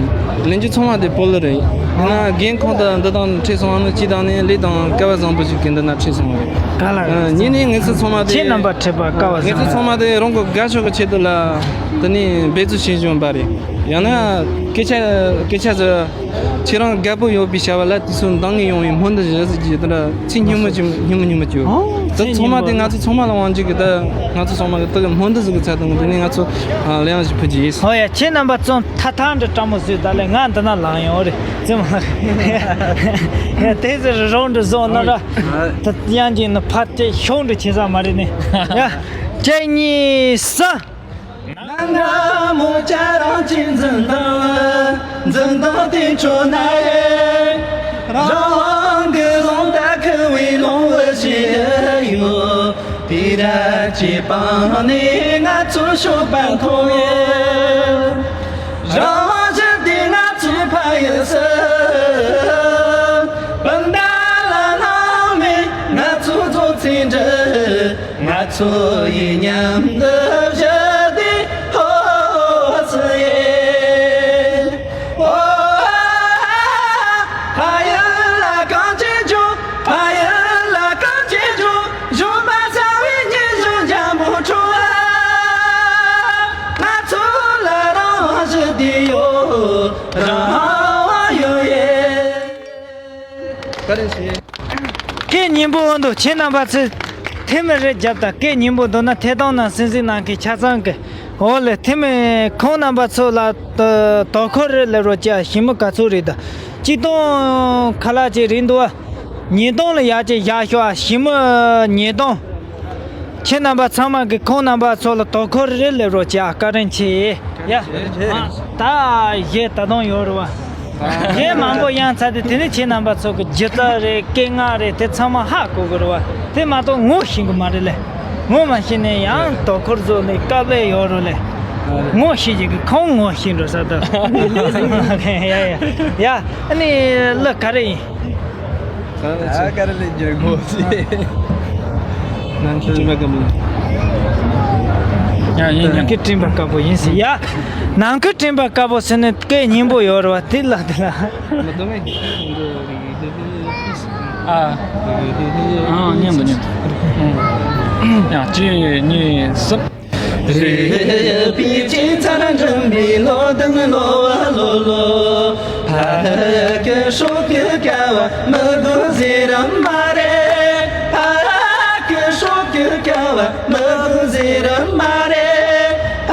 ལེན་རྒྱུ་ཚང་མ་དེ་བོད་གླུ་རེད། ཡིན་ན་རྒན་ཁོང་དང་འདི་དང་འཕྲད་སོང་བ་ནི་སྤྱི་བཏང་ནས་གླུ་དང་སྐལ་བ་བཟང་པོ་ཞིག་གིས་འདི་ན་འཕྲད་སོང་བ་རེད། ག་ལ་རེད། ཨ། གཉིས་ནས་ངེད་ཚོ་ཚང་མ་དེ། ཁྱེད་རྣམ་པ་འཕྲད་པ་སྐལ་བ་བཟང་། ངེད་ཚོ་ཚང་མ་དེ་རང་གི་དགའ་ཕྱོགས་ཀྱི་ཆེད་དུ་ལ་དེ་ནས་འབད་རྩོལ་བྱེད་བཞིན་པ་རེད། ཡང་ན་སྐད་ཆ་སྐད་ཆ་ཟེར། ཁྱེད་རང་དགའ་པོ་ཡོད་པའི་བྱ་བ་ལ་དུས་སུ་འདང་ངེས་ཡོང་བའི་སྨོན་འདུན་ཞུ་ཟེར་གྱི་དེ་འདྲ་ཚིག་སྙན་མོ་ཅིག་སྙན་མོ་སྙན་མོ་ཅིག་ཨོ། ད་ཚིག་ཚང་མ་དེ་སྙན་མོ། ང་ཚོ་ཚང་མ་ལ་དབང་བྱེད་ཀྱི་ད་ང་ཚོ་ཚང་མ་གི་ད་གི་སྨོན་འདུན་ཟིག་གི་ཚད་དང་དེ་ནས་ང་ཚོ་ཨ་གླུ་དབྱངས་ཤིག་ཕུལ་གྱི་ཡིན། ཨོ་ཡ། ཁྱེད་རྣམ་པ་ཚོ་ཐ་ཐང་འདྲ་སྤྲང་མོ་བཟོས་ད་ལས་ང་འདི་ན་ལངས་ཡོང་རེད་ཙི་མ་རེད། དེ་ཟེར་རོང་འདྲ་བཟོ་ན་ར་ད་དབྱངས་ཅན་ནི་ཕར་དེ་ཤོང་འདྲ་བྱེད་ས་མ་རེད་ནི། ཡ། གཅིག་གཉིས་གསུམ། ནམ་མཁའ་མོ་ཅག་རང་གཅིག་འཛིན་དང་འཛིན་དང་དེ་ཁྱོད་ན་ཡེ། རང་དབང་གི་རླུང་རྟ་ཁུ་བའི་ལུང་བུ་ཞིག་ཡོད། དེ་ར་གཅིག་པང་ནས་ང་ཚོ་ཤོག་པ་མཐོང་ཡེ། རང་དབང་ཞི་བདེ་ང་ཚོའི་ཕ་ཡུལ་སུ། སྤུན་ཟླ་ལ་སྣང་མེད་ང་ཚོ་རྫོགས་ཚེ་འདྲི། ང་ཚོ་ཡི་མཉམ་དུ་བཞུད་དེ་ཧོ་སི་ཡེ། ཨོ་ཨ་ཨ། ཕ་ཡུལ་ལ་གང་ཅི་བྱུང་། ཕ་ཡུལ་ལ་གང་ཅི་བྱུང་། གཞུང་མ་ཚང་བའི་ཉིན་གཞུང་འཇམ་པོ་འཁྲུངས་ཨ། ང་ཚོ་ལ་རང་དབང་ཞི་བདེ་ཡོད། རང་དབང་ཡོད་ཡེ། བཀའ་དྲིན་ཆེ། སྐད་སྙན་པོ་འོང་འདུག་ཁྱེད་རྣམ་པ་ཚོས་ཐེ་མི་རེ་རྒྱབ་དང་། སྐད་སྙན་པོ་འདུག་ན་ཐད་གཏོང་ནང་གསན་གཟིགས་གནང་མཁན་ཆ་ཚང་གི། འོ་ལེ། ཐེ་མི་ཁོང་རྣམ་པ་ཚོ་ལ་དོ་དོ་ཁུར་རེ་སླེབས་རོགས་བྱེད། ཞི་མི་ག་ཚོད་རེད་ད། གཅིག་སྟོང་ཁ་ལག་ཅིག་རེད་འདུག་ཉིས་སྟོང་ལ་ཡར་ཅིག་བཞག་ཤོག་ཞི་མི་ཉིས་སྟོང་། ཁྱེད་རྣམ་པ་ཚང་མ་གིས་ཁོང་རྣམ་པ་ཚོ་ལ་དོ་ཁུར་རེ་སླེབས་རོགས་བྱེད་ཨ། བཀའ་དྲིན་ཆེ། ཡ། ཨ། ད་གཞས་ད་དུང་ཡོད་རེད་བ། གཞས་མང་པོ་ཡང་ཚར་ཏེ་དེ་ནས་ཁྱེད་རྣམ་པ་ཚོ་གི་སྒྱུ་རྩལ་རེད། སྐད་ངག་རེད། དེ་ཚང་མ་ཧ་གོ་གི་རེད་བ། དེ་མ་གཏོགས་ངོ་ཤེས་གི་མ་རེད་ལེ། ངོ་མ་ཤེས་ནས་ཡང་དོ་ཁུར་བཟོ་ནས་དཀའ་ལས་ཡོད་རེད་ལེ། ངོ་ཤེས་ཀྱི་གི་ཁོང་ངོ་ཤེས་འགྲོ་ས་ད། ཡ་ཡ་ཡ། ཨ་ནི་གླུ་ག་རེ་ཡིན། ད་ག་རེ་ལས་རྒྱུ་ངོ་ཤེས། ནང་ཁུལ་སྤྲིན་པ་དཀར་པོ། ཡ་ཡིན་ཡིན། ནང་ཁུལ་སྤྲིན་པ་དཀར་པོ་ཡིན་ཟེར་ཡ། ནང་ཁུལ་སྤྲིན་པ་དཀར་པོ་ཟེར་ནས་སྐད་སྙན་པོ་ཡོད་རེད་བ། དེ་ལ་དེ་ལ། མི་འདུག་མེད། ཨ། ཨ། མཉམ་དུ་མཉམ་དུ། ཡ། གཅིག་གཉིས་གསུམ། རེད་པའི་ཅིག་ཚར་འགྲིམ་པའི་ལོ་དང་ལོ་བ་ལོ་ལོ། ཕ་གི་སྲོག་གི་སྐལ་བ་མི་དགོས་ཟེར་རམ་མ་རེད། ཕ་གི་སྲོག་གི་སྐལ་བ་མི་དགོས་ཟེར་རམ་མ་རེད། ཕ་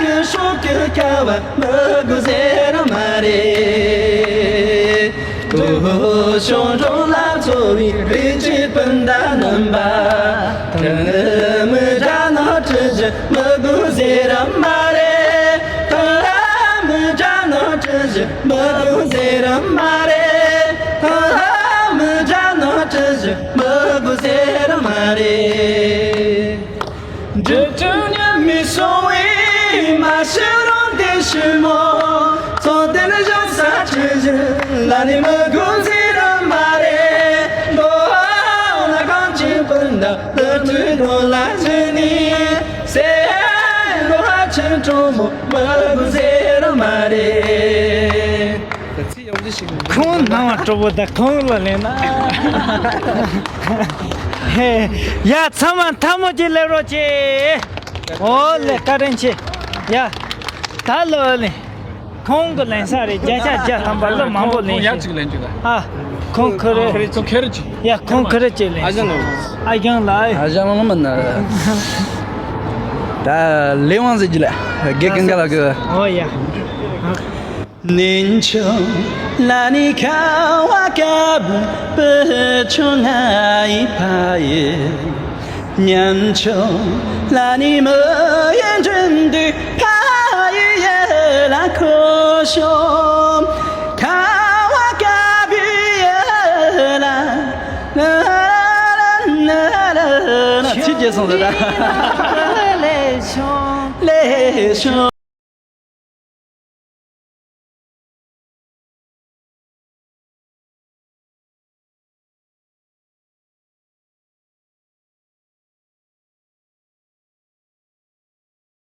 གི་སྲོག་གི་སྐལ་བ་མི་དགོས་ཟེར་རམ་མ་རེད། ལྷོ་ཕྱོགས་འབྲོག་ལ་འཚོ་བའི་རིགས་ཀྱི་སྤུན་ཟླ་རྣམ་པ། ཐང་མི་དགྲ་ནག་ཁྲི་བཞི་མི་དགོས་ཟེར་རམ་མ་རེད། ཐང་མི་དགྲ་ནག་ཁྲི་བཞི་མི་དགོས་ཟེར་རམ་མ་རེད། ཐང་མི་དགྲ་ནག་ཁྲི་བཞི་མི་དགོས་ཟེར་རམ་མ་རེད། འབྲི་ཆུ་ཉི་མའི་སོང་བའི་མ་ཤི་རུང་དེ་ཤི་མོ། ཚོ་དེ་ནི་བཞག་ས་ཆུ་བཞི་ལ་ནི་མི་དགོས་ཟེར་རམ་མ་རེད། མདོ་ན་གང་ཅི་སྤུན་ཟླ་དུ་དུ་ནོ་ལ་ཇི་ནི་སེ་ལོ་ཧ་ཆུ་གྲོ་མོ་མི་དགོས་ཟེར་རམ་མ་རེད། ཁོང་ནང་བ་གྲོགས་པོ་དང་ཁོང་ལ་ལེན་ན། ཡ་ཚང་མ་ཐལ་མོ་ཅིག་སླེབས་རོགས་བྱེད། ཨོ་ལེ་བཀའ་དྲིན་ཆེ། ཡ་ད་ལོ་ལེ། ཁོང་གི་ལེན་ས་རེད། བརྒྱ་ཆ་བརྒྱ་ཐམ་པ་ལ་མང་པོ་ལེན་ཡ་ཤེས། གཅིག་ལེན་རྒྱུ་ད། ཨ། ཁོང་ཁོ་རེ། ཁོ་རེ་ཚོ་ཁེ་རེ་ཅིག་ཡ་ཁོང་ཁོ་རེ་ཅིག་ལེན་ཨ་ཞང་ལ། ཨ་ཞང་ལ་མིན་ན། ད་ལས་དབང་ཟེར་གྱི་ལ། དགེ་རྒན་ག་ལ་གི། ཨོ་ཡ། ཆི་བྱས་སོང་ཟེར་ད།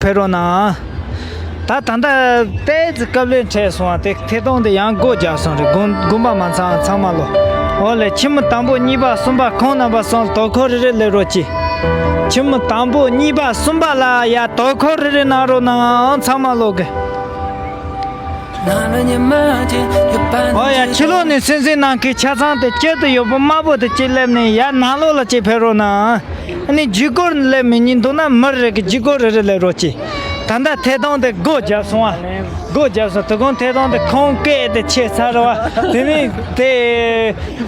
ཕེབས་རོགས་གནང་། ད་ད་ལྟ་ཏོག་ཙམ་སྐབས་ལས་འཕྲད་སོང་བ་དེ་ཐད་གཏོང་དེ་ཡང་སྒོ་རྒྱག་སོང་རེད། དགོན་དགོན་པ་མ་ཚང་ཚང་མ་ལོ། འོ་ལེ། ཁྱི་མོ་དང་པོ་གཉིས་པ་གསུམ་པ་ཁོང་རྣམ་པ་གསུམ་དོ་ཁུར་རེ་རེ་སླེབས་རོགས་གྱིས། ཁྱི་མོ་དང་པོ་གཉིས་པ་གསུམ་པ་ལ་ཡ་དོ་ཁུར་རེ་རེ་གནང་རོགས་གནང་། ཚང་མ་ལོ་གི། ཨོ་ཡ། ཕྱི་ལོགས་ནས་གསན་གཟིགས་གནང་མཁན་ཆ་ཚང་དེ་སྐྱིད་དུ་ཡོད་པོ་དམར་པོ་དེ་གཅིག་སླེབས་ནས་ཡར་ནང་ལོགས་ལ་གཅིག་ཕེབས་རོགས་གནང་། ཨ་ནི་བརྒྱུད་སྐུར་སླེབས་མི་གཉིས་འདུག་ན་མི་རེ་གི་བརྒྱུད་སྐུར་རེ་རེ་སླེབས་རོགས་གྱིས། ད་ལྟ་ཐད་གཏོང་དེ་སྒོ་བརྒྱབ་སོང་བ། སྒོ་བརྒྱབ་སོང་། དོ་དགོང་ཐད་གཏོང་དེ་ཁོང་སྐད་དེ་ཆད་ཚར་བ། དེ་ནས་དེ།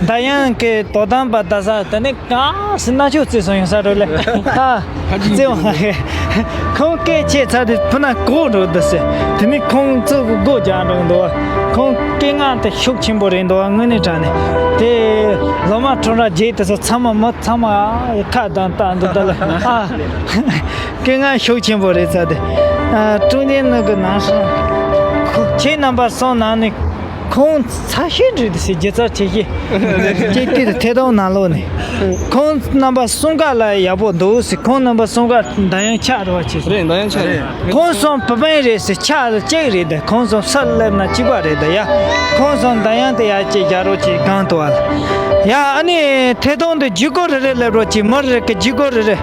ད་ཡང་གི་དོ་དམ་པ་ད་ས་དེ་ནས་གང་སྲིད་ན་ཆོག་བརྩི་སོང་ཡོང་ས་རེད་ལེ། ཨ། བརྩི་བ་ཧེ། ཁོང་སྐད་ཆད་ཚར་དུས་ཕུ་ན་གོག་འགྲོ་འདུག་ཟེར། དེ་ནི་ཁོང་ཚོ་གི་སྒོ་རྒྱག་འགྲོ་འདུག་ཁོང་སྐད་ངག་དེ་ཤུགས་ཆེན་པོ་རེད་འདུག་དངོས་གནས་དྲང་གནས། དེ་ལོ་མ་ཁྲོམ་ར་རྗེས་དེ་ཚོ་ཚང་མ་མི་ཚང་མ་ཁ་གདངས་བཏང་འདུག་ད་ལ། ཨ། སྐད་ངག་ཤུགས་ཆེན་པོ་རེད་ཚར་དེ། ཨ། ཀྲུང་ཆེན་ནི་གི་ནང་སྲིད། ཁོ་ཁྱེད་རྣམ་པ་སོང་ནང་ནས། ཁོང་ཚ་ཤོས་འདྲ་འདུག་ཟེར། སྒྱུ་རྩལ་ཆེ་ཤོས། ཅིག་དེ་ཐད་གཏོང་ནང་ལོགས་ནས། ཁོང་རྣམ་པ་གསུམ་ཀ་ལ་ཡག་པོ་འདུག་ཟེར། ཁོང་རྣམ་པ་གསུམ་ཀ་ད་ཡང་ཆགས་རེད་བ་ཆེ་ཟེར། རེད། ད་ཡང་ཆགས་རེད། ཁོང་གསུམ་བུ་སྤུན་རེད་ཟེར། ཆགས་གཅིག་རེད་ད། ཁོང་གསུམ་སར་སླེབས་ན་གཅིག་པ་རེད་ད་ཡ། ཁོང་གསུམ་ད་ཡང་དེ་ཡ་གཅིག་རྒྱག་རོགས་གྱིས་གང་ཐུབ་བ་ལ། ཡ་ཨ་ནི་ཐད་གཏོང་དེ་བརྒྱུད་སྐུར་རེ་རེ་སླེབས་རོགས་གྱིས། མི་རེ་གི་བརྒྱུད་སྐུར་རེ་རེ།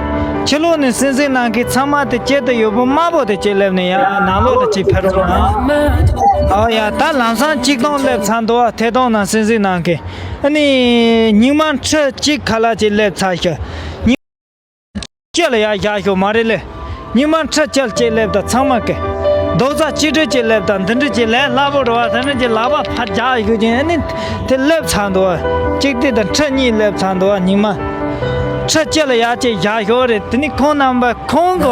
ཕྱི་ལོགས་ནས་གསན་གཟིགས་གནང་མཁན་ཚང་མ་དེ་སྐྱིད་དུ་ཡོད་པོ་དམར་པོ་དེ་གཅིག་སླེབས་ནས་ཡང་ནང་ལོགས་ལ་གཅིག་ཕེབས་རོགས་གནང་། ཨོ་ཡ། ད་ལམ་སང་གཅིག་སྟོང་སླེབས་ཚར་འདུག་བ། ཐད་གཏོང་ནང་གསན་གཟིགས་གནང་མཁན། ཨ་ནི་ཉི་མ་ཁྲི་གཅིག་ཁ་ལག་ཅིག་སླེབས་ཚར་ཤག་ཉི་མ་གཅིག་ལ་ཡར་བཞག་ཤོག་མ་རེད་ལེ། ཉི་མ་ཁྲི་གཅིག་ལ་གཅིག་སླེབས་དང་ཚང་མ་གི། རྡོག་རྩ་གཅིག་སྒྲིལ་གཅིག་སླེབས་དང་འདི་འདྲ་གཅིག་ལས་སླ་པོ་རེད་བ། དེ་འདྲ་གཅིག་ལག་པ་ཕར་རྒྱག་ཤོག་ཅིག་ཨ་ནི་དེ་སླེབས་ཚར་འདུག་བ། གཅིག་དེ་དང་ཁྲི་གཉིས་སླེབས་ཚར་འདུག་བ། ཉི་མ་ཁྲི་གཅིག་ལ་ཡར་གཅིག་བཞག་ཤོག་རེད། དེ་ནི་ཁོང་རྣམ་པ་ཁོང་གི་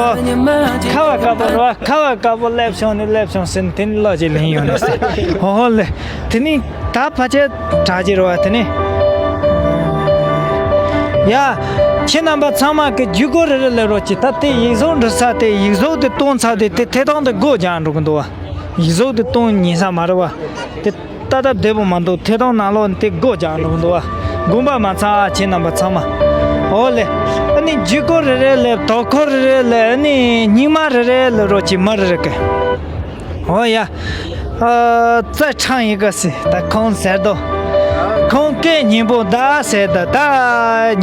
ཁ་བ་དཀར་པོ་རེད་བ། ཁ་བ་དཀར་པོ་སླེབས་བྱུང་ནི་སླེབས་བྱུང་ཟེར་ནི་དེ་ནི་ལོ་གཅིག་ལེན་ཡོང་ནི་ཟེར། ཧོ་ཧོ་ལེ། དེ་ནི་ད་ཕལ་ཆེར་དྲག་ཅིག་རེད་བ། དེ་ནི་ཡ། ཁྱེད་རྣམ་པ་ཚང་མ་གི་བརྒྱུད་སྐུར་རེ་རེ་སླེབས་རོགས་གྱིས། ད་དེ་ཡིག་གཟུགས་འབྲི་ས་དེ་ཡིག་གཟུགས་དེ་གཏོང་ཚར་དེ་དེ་ཐད་གཏོང་དེ་སྒོ་རྒྱག་འགྲོ་གི་འདུག་བ། ཡིག་གཟུགས་དེ་གཏོང་ཉན་ས་མ་རེད་བ། དེ་ལྟ་སྟབས་བདེ་པོ་མ་འདུག་ཐད་གཏོང་ནང་ལོགས་དེ་སྒོ་རྒྱག་འགྲོ་གི་འདུག་བ། དགོན་པ་མ་ཚང་ཨ། ཁྱེད་རྣམ་པ་ཚང་མ། འོ་ལེ། ཨ་ནི་བརྒྱུད་སྐུར་རེ་རེ་སླེབས། དོ་ཁུར་རེ་རེ་སླེབས། ཨ་ནི་སྙིགས་མ་རེ་རེ་སླེབས་རོགས་གྱིས། མི་རེ་རེ་གི། འོ་ཡ། ཨ། རྩ་ཁྲང་ཡིན་ག་སི་ད་ཁོང་ཟེར་དོ། ཁོང་སྐད་སྙན་པོ་ད་ཟེར་ད། ད་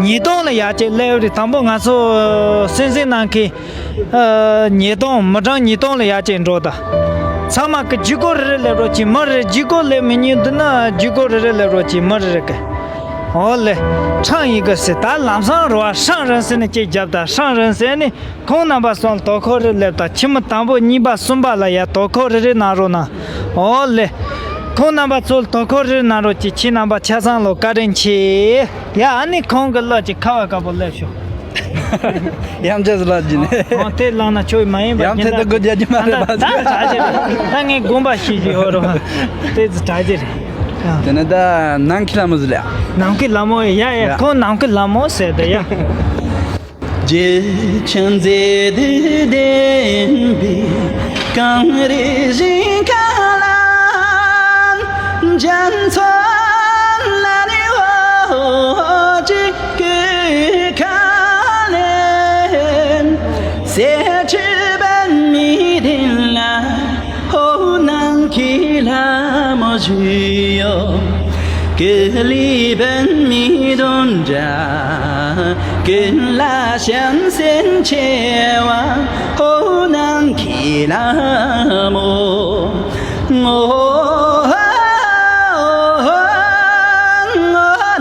ཉིས་སྟོང་ལ་ཡར་གཅིག་སླེབས་རེད། དང་པོ་ང་ཚོ་གསན་གཟིགས་གནང་མཁན། ཨ། ཉིས་སྟོང་མི་གྲངས་ཉིས་སྟོང་ལ་ཡར་གཅིག་འགྲོ་ད། ཚང་མ་གི་བརྒྱུད་སྐུར་རེ་རེ་སླེབས་རོགས་གྱིས། མི་རེ་བརྒྱུད་སྐུར་སླེབས་མི་ཉན་འདུག་ན་བརྒྱུད་སྐུར་རེ་རེ་སླེབས་རོགས་གྱིས། མི་རེ་རེ་གི། འོ་ལེ། ཁྲང་ཡིན་ག་སི་ད་ལམ་སང་རེད་བ། ཧྲང་རིན་ཟེར་ནས་གཅིག་བརྒྱབ་ད། ཧྲང་རིན་ཟེར་ནས། ཁོང་རྣམ་པ་གསུམ་དོ་ཁུར་རེ་སླེབས་དང་། ཁྱི་མོ་དང་པོ་གཉིས་པ་གསུམ་པ་ལ་ཡ་དོ་ཁུར་རེ་རེ་གནང་རོགས་གནང་། འོ་ལེ། ཁོང་རྣམ་པ་ཚོ་དོ་ཁུར་རེ་རེ་གནང་རོགས་གྱིས། ཁྱེད་རྣམ་པ་ཆ་ཚང་ལོ་བཀའ་དྲིན་ཆེ། ཡ་ཨ་ནི་ཁོང་གི་བློ་གཅིག་ཁ་བ་དཀར་པོ་སླེབས་ཤོག་ཡང་ཅེས་ལ་ཇི་ནས། ཨོ་དེ་བླངས་ན་ཆོས་མ་ཡིན་པ་ཡང་ཐད་དུ་དགོས་རྒྱ་ཇི་མ་རེད་པ། ད་ད་གྲ་ཇི་རེད། ད་ངས་དགོངས་པ་བཞེས་ཀྱི་ཡོད་རོགས། དེ་ཚོ་གྲ་ཇི་རེད། དེ་ནས་ད་ནམ་མཁའི་ལྷ་མོ་ཟེར་ལ། ནམ་མཁའི་ལྷ་མོ་ཡ་ཡ། ཡ། ཁོང་ནམ་མཁའི་ལྷ་མོ་ཟེར་དེ་ཡ། རྗེ་བཙུན་མཛེས་སྡུག་ལྡན་པའི་གངས་རི་བཞིན་སྐྱོང་ལ། འཇམ་ཚོན་ལ་ནི་འོད་ཀྱི་སྐུ་ཁ་ལེན། གསེར་ཁྲི་པདྨའི་གདན་ལ། ཧོ་ནམ་མཁའི་ལྷ་མོ་བཞུགས་ཡོད། ཀུ་ལུ་པདྨའི་འདོན་སྒྲ་ཀུན་ལ་གཤམ་གསལ་ཆེ་བ། ཧོ་ནམ་མཁའི་ལྷ་མོ། ངོ་།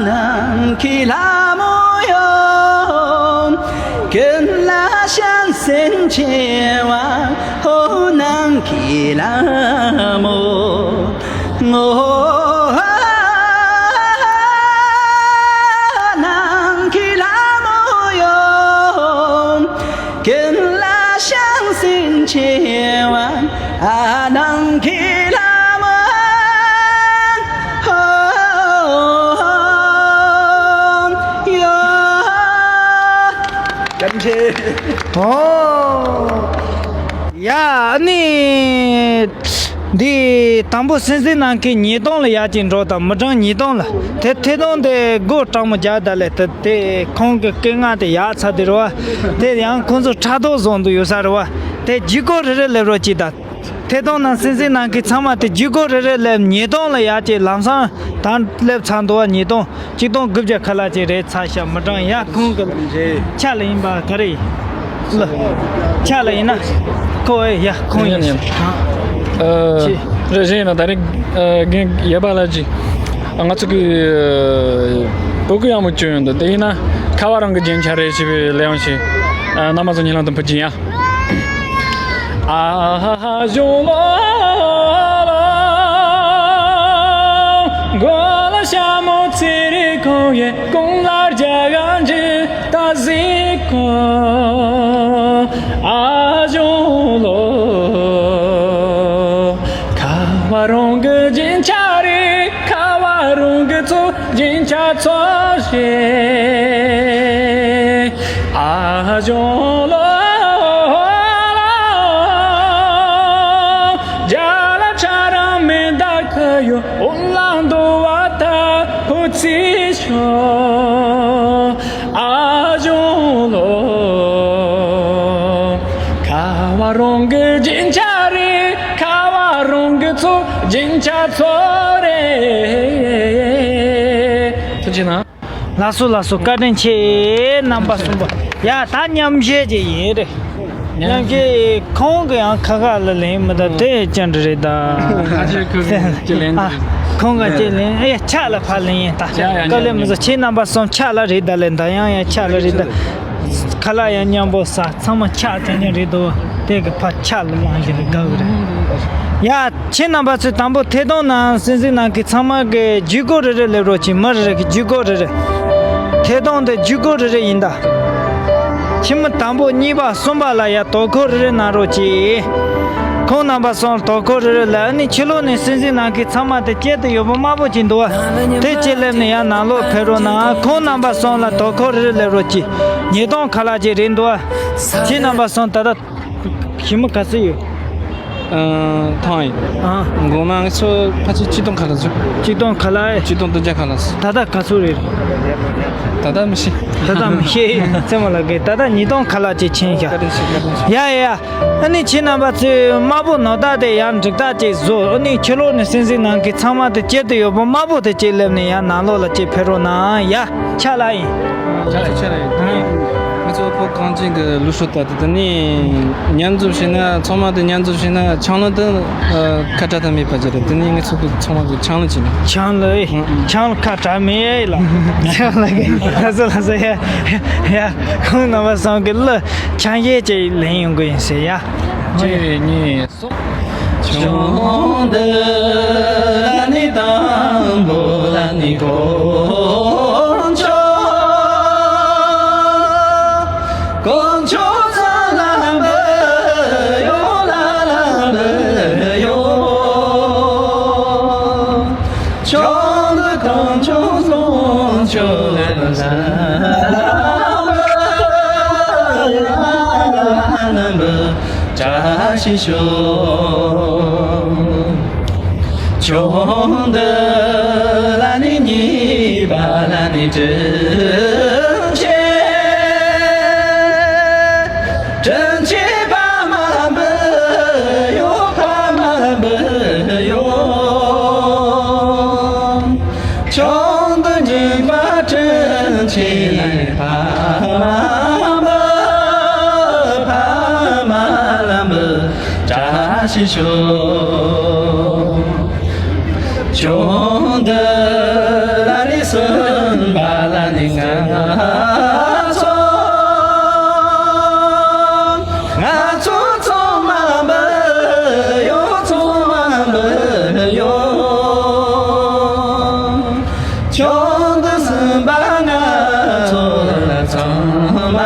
ནམ་མཁའི་ལྷ་མོ་ཡོད། ཀུན་ལ་བྱམས་སེམས་ཆེ་བ། ཧོ་ནམ་མཁའི་ལྷ་མོ། ངོ་། ནམ་མཁའི་ལྷ་མོ་ཡོད། ཀུན་ལ་བྱམས་སེམས་ཆེ་བ། ཨ་ནམ་མཁའི་ལྷ་མོ་ཡོད། བཀའ་དྲིན་ཆེ། ཨོ། ཡ་ཨ་ནི། འདི་དང་པོ་སྲིད་འཛིན་ནམ་མཁའི་ཉིས་སྟོང་ལ་ཡར་ཅིག་འགྲོ་དང་། མི་གྲངས་ཉིས་སྟོང་ལ། དེ་ཐད་གཏོང་དེ་སྒོ་དྲང་མོ་རྒྱག་ད་ལས་དེ་དེ་ཁོང་གི་སྐད་ངག་དེ་ཡག་ཚ་དེ་རེད་བ། དེ་ཡང་ཁོང་ཚོ་ཕྲག་དོག་བཟོ་འདུག་ཡོད་ས་རེད་བ། དེ་བརྒྱུད་སྐུར་རེ་རེ་སླེབས་རོགས་གྱིས་ད། ཐད་གཏོང་ནང་སྲིད་འཛིན་ནམ་མཁའི་ཚང་མ་དེ་བརྒྱུད་སྐུར་རེ་རེ་སླེབས། ཉིས་སྟོང་ལ་ཡར་ཅིག་ལམ་སང་ད་སླེབས་ཚར་འདུག་བ། ཉིས་སྟོང་། གཅིག་སྟོང་དགུ་བརྒྱ་ཁ་ལག་ཅིག་རེད་ཚར་ཤག་མི་གྲངས་ཡ་ཁོང་གི་ཕྱག་ལ་ཡིན་པ་ག་རེ་ཡིན། ལ། ཕྱག་ལ་ཡིན་ན། ཁོ་ཨེ་ཡ་ཁོང་ཡིན། ཡིན། ཨ། ཅི། རེད་བཞིན་ཡིན་ན་ད་རེས་རྒན་ཡོད་པ་ལ་ཅི། ང་ཚོ་གི་བོད་གི་ཡག་མོ་བྱོན་ཡོང་འདུག་དེ་ཡིན་ན་ཁ་བ་རང་གི་རྒྱན་ཆ་རེད་ཞེས་པའི་ལས་ཡང་ཞིག་རྣམ་པ་ཚོ་ཉིན་ལམ་དུ་འཕུར་གྱིན་ཡ། ཨ་ཧ་ཧ་གཞུང་ལོ། མགོ་ལ་ཞྭ་མོ་ཚེ་རིང་ཁོང་ཡི་གོང་ལ་རྒྱ་གར་འཇིག་ད་གཟིགས་གོ། ཨ་གཞུང་ལོ། ཁ་བ་རང་གི་རྒྱན་ཆ་རེད། ཁ་བ་རང་གི་ཚོ་རྒྱན་ཆ་ཚོ་རེད། ཨ་གཞུང་ལོ། རྒྱ་ལ་ཆ་ར་མེ་ད་ཁ་ཡོ་འོ་ལ་འདོ་བ་ད་ཧུ་ཚི་ཤོ། ཨ་གཞུང་ལོ། ཁ་བ་རང་གི་རྒྱན་ཆ་རེད། ཁ་བ་རང་གི་ཚོ་རྒྱན་ཆ་ཚོ་རེད། ཐུགས་རྗེ་གནང་། ལགས་སོ་ལགས་སོ། བཀའ་དྲིན་ཆེ། རྣམ་པ་གསུམ་པོ། ཡ་ད་མཉམ་བཞེས་ཀྱི་ཡིན་རེད། མཉམ་བཞེས་ཁོང་གི་ཡང་ཁ་ཁ་ལ་ལེན་མི་ད་དེ་ཅན་རེད་ད། ཁ་ཆེ་ཁུ་གི་ལེན། ཨ། ཁོང་ག་ཅེ་ལེན་ཨེ་ཕྱག་ལ་ཕར་ལེན་ཡིན་ད། ཡ་ཡ། དཀའ་ལས་མི་བཟོ། ཁྱེད་རྣམ་པ་གསུམ་ཕྱག་ལ་རེད་ད་ལེན་ད། ཡང་ཡང་ཕྱག་ལ་རེད་ད། ཁ་ལག་ཡང་མཉམ་པོ་ཟ། ཚང་མ་ཕྱག་དེ་ནས་རེད་དོ། དེ་གི་ཕར་ཕྱག་ལ་ལང་གི་རེད་དགའ་གི་རེད། ཡ། ཁྱེད་རྣམ་པ་ཚོས་དང་པོ་ཐད་གཏོང་ནང་སྲིད་འཛིན་ནང་གི་ཚང་མ་གི་བརྒྱུད་སྐུར་རེ་རེ་སླེབས་རོགས་གྱིས། མི་རེ་རེ་གི་བརྒྱུད་སྐུར་རེ་རེ། ཐད་གཏོང་དེ་བརྒྱུད་སྐུར་རེ་རེ་ཡིན་ད། ཁྱིམ་མི་དང་པོ་གཉིས་པ་གསུམ་པ་ལ་ཡ་དོ་ཁུར་རེ་རེ་གནང་རོགས་གྱིས། ཁོང་རྣམ་པ་གསུམ་དོ་ཁུར་རེ་རེ་ལ། ཨ་ནི་ཕྱི་ལོགས་ནས་སྲིད་འཛིན་ནང་གི་ཚང་མ་དེ་དཀྱིལ་དུ་ཡོད་པ་དམར་པོ་ཅིག་འདུག་བ། དེ་ཅིག་སླེབས་ནས་ཡ་ནང་ལོགས་ཕེབས་རོགས་གནང་། ཁོང་རྣམ་པ་གསུམ་ལ་དོ་ཁུར་རེ་རེ་སླེབས་རོགས་གྱིས། ཉིས་སྟོང་ཁ་ལག་ཅིག་རེད་འདུག་བ། ཁྱེད་རྣམ་པ་གསུམ་ད་ལྟ། ཞི་མོ་ག་ཚོད་ཡོད། ཨ། ཐང་ཡིན། ཨ། འགོ་མ་ང་ཚོ་ཕལ་ཆེར་ཆིག་སྟོང་ཁ་ལ་ཚོད། ཆིག་སྟོང་ཁ་ལ་ཨེ། ཆིག་སྟོང་བདུན་བརྒྱ་ཁ་ལ་ཚོད། ད་ལྟ་ག་ཚོད་རེད། ད་ལྟ་མི་ཤེས། ད་ལྟ་མི་ཤེས། རྩེད་མོ་ལ་གི་ད་ལྟ་ཉིས་སྟོང་ཁ་ལ་ཅིག་ཕྱིན་ཤག་བཀའ་དྲིན་ཆེ། བཀའ་དྲིན་ཆེ། ཡ་ཡ་ཡ། ཨ་ནི་ཁྱེད་རྣམ་པ་ཚོས་དམར་པོ་ནོར་རྟགས་དེ་ཡར་འགྲིག་རྟགས་ཅིག་བཟོ། ཨ་ནི་ཕྱི་ལོགས་ནས་སྲིད་འཛིན་ནང་གི་ཚང་མ་དེ་དཀྱིལ་དུ་ཡོད་པ་དམར་པོ་དེ་ཅིག་སླེབས་ནས་ཡར་ནང་ལོགས་ལ་ཅིག་ཕེབས་རོགས་གནང་ཡ། ཕྱག་ལ་ཡིན། ཕྱག་ལ་ཡིན། ཕྱག་ལ་ཡིན། ང་ཚོ་བོད་གངས་ཅན་གྱི་ལུགས་སྲོལ་ལྟར་དུ་དེ་ནས་མཉམ་འཛོམས་བྱས་ན། ཚང་མ་དེ་མཉམ་འཛོམས་བྱས་ན་ཆང་ལོ་དེ་ཁ་བྲལ་ཐབས་མེད་པ་ཅིག་རེད། དེ་ནས་ང་ཚོ་གི་ཚང་མ་གི་ཆང་ལོ་བྱས་ན། ཆང་ལོ་ཨེ། ཨང་། ཆང་ལོ་ཁ་བྲལ་མེད་ཨེ་ལ། ཆང་ལོ་གི་ལ་སོ་ལ་སོ་ཡ་ཡ། ཁོང་རྣམ་པ་གསུམ་གི་ལོ་ཆང་གཞས་ཅིག་ལེན་ཡོང་གི་ཡིན་ཟེར་ཡ། གཅིག་གཉིས། ཆུང་འདི་ལ་ནི་དང་པོ་ལ་ནི་དཀོན་མཆོག་དཀོན་མཆོག་ཚང་ལ་འབུལ་ཡོང་། ལ་ལ་འབུལ་ཡོང་། ཆུང་འདི་དཀོན་མཆོག་དཀོན་མཆོག་ལ་འབུལ། བཀྲ་ཤིས་ཤོག་ཆུང་འདི་ལ་ནི་གཉིས་པ་ལ་ནི་དྲིན་ཆེ། དྲིན་ཆེ་ཕ་མ་འབུལ་ཡོང་། ཕ་མ་འབུལ་ཡོང་། ཆུང་འདི་གཉིས་པ་དྲིན་ཆེ། ཕ་མ་འབུལ། ཕ་མ་ལ་འབུལ། བཀྲ་ཤིས་ཤོག་ཆུང་དུ་ལ་རེ་སུན་པ་ལ་ནི་ང་ཚོ། ང་ཚོ་ཚང་མ་འབུལ་ཡོད། ཚང་མ་འབུལ་ཡོད། ཆུང་དུ་སུན་པ་ང་ཚོ་ལ་ཚང་མ་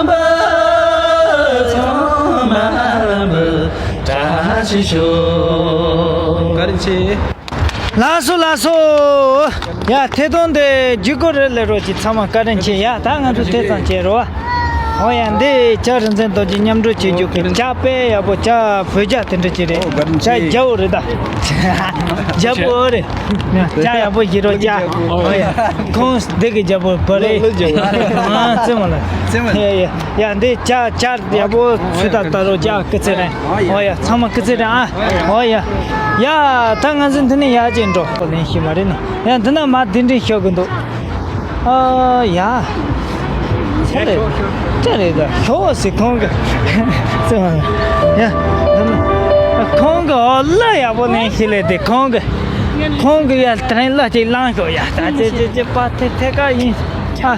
འབུལ། ཚང་མ་འབུལ། བཀྲ་ཤིས་ཤོག་བཀའ་དྲིན་ཆེ། ལགས་སོ་ལགས་སོ། ཡ་ཐད་གཏོང་དེ་བརྒྱུད་སྐུར་རེ་ལས་རོགས་ཀྱི་ཚང་མ་བཀའ་དྲིན་ཆེ། ཡ་ད་ང་ཚོ་དེ་ཙམ་བྱེད་རོགས། ཨོ་ཡ་འདི་ལྕགས་རིན་ཆེན་རྡོ་རྗེ་མཉམ་འགྲོ་བྱེད་རྒྱུ་གི་ལྕགས་དཔེ་ཡག་པོ། ལྕགས་བོད་ལྕགས་དེ་འདྲ་ཅིག་རེད། ལྕགས་རྒྱ་བོ་རེད་ད། རྒྱ་བོ་རེད། ལྕགས་ཡག་པོ་ཞིག་རོགས་ལྕགས། ཨོ་ཡ་ཁོང་འདི་གི་རྒྱ་བོ་བོ་རེད། ཨ་རྩེ་མོ་ལ། ཡ་ཡ། ཡ་འདི་ལྕགས་ལྕགས་ཡག་པོ་ཚུད་ད་ད་རོགས་ལྕགས་སྐུ་ཚེ་རིང་། ཨོ་ཡ་ཚང་མ་སྐུ་ཚེ་རིང་ཨ། ཨོ་ཡ། ཡ་ད་ང་ཚོ་འདི་ནས་ཡར་ཅིག་འགྲོ། ལེན་ཤེས་མ་རེད་ནི། ཡ་འདི་ན་མ་འདི་འདྲའི་ཤོག་གི་འདུག་ཨ་ཡ། ཆ་རེད། ཆ་རེད་ད་ཤོག་སི་ཁོང་གི་ཙི་མ། ཡ་འདི་ན་ཁོང་གི་ཨོ་ལ་ཡག་པོ་ལེན་ཤེས་ལེ་དེ་ཁོང་གི། ཁོང་གི་ཡ་དྲན་ལ་ཅིག་ལངས་ཤོག་ཡ་ད་ཅེ་ཅེ་ཅེ་པ་ཐེ་ཐེ་ཀ་ཡིན། ཨ།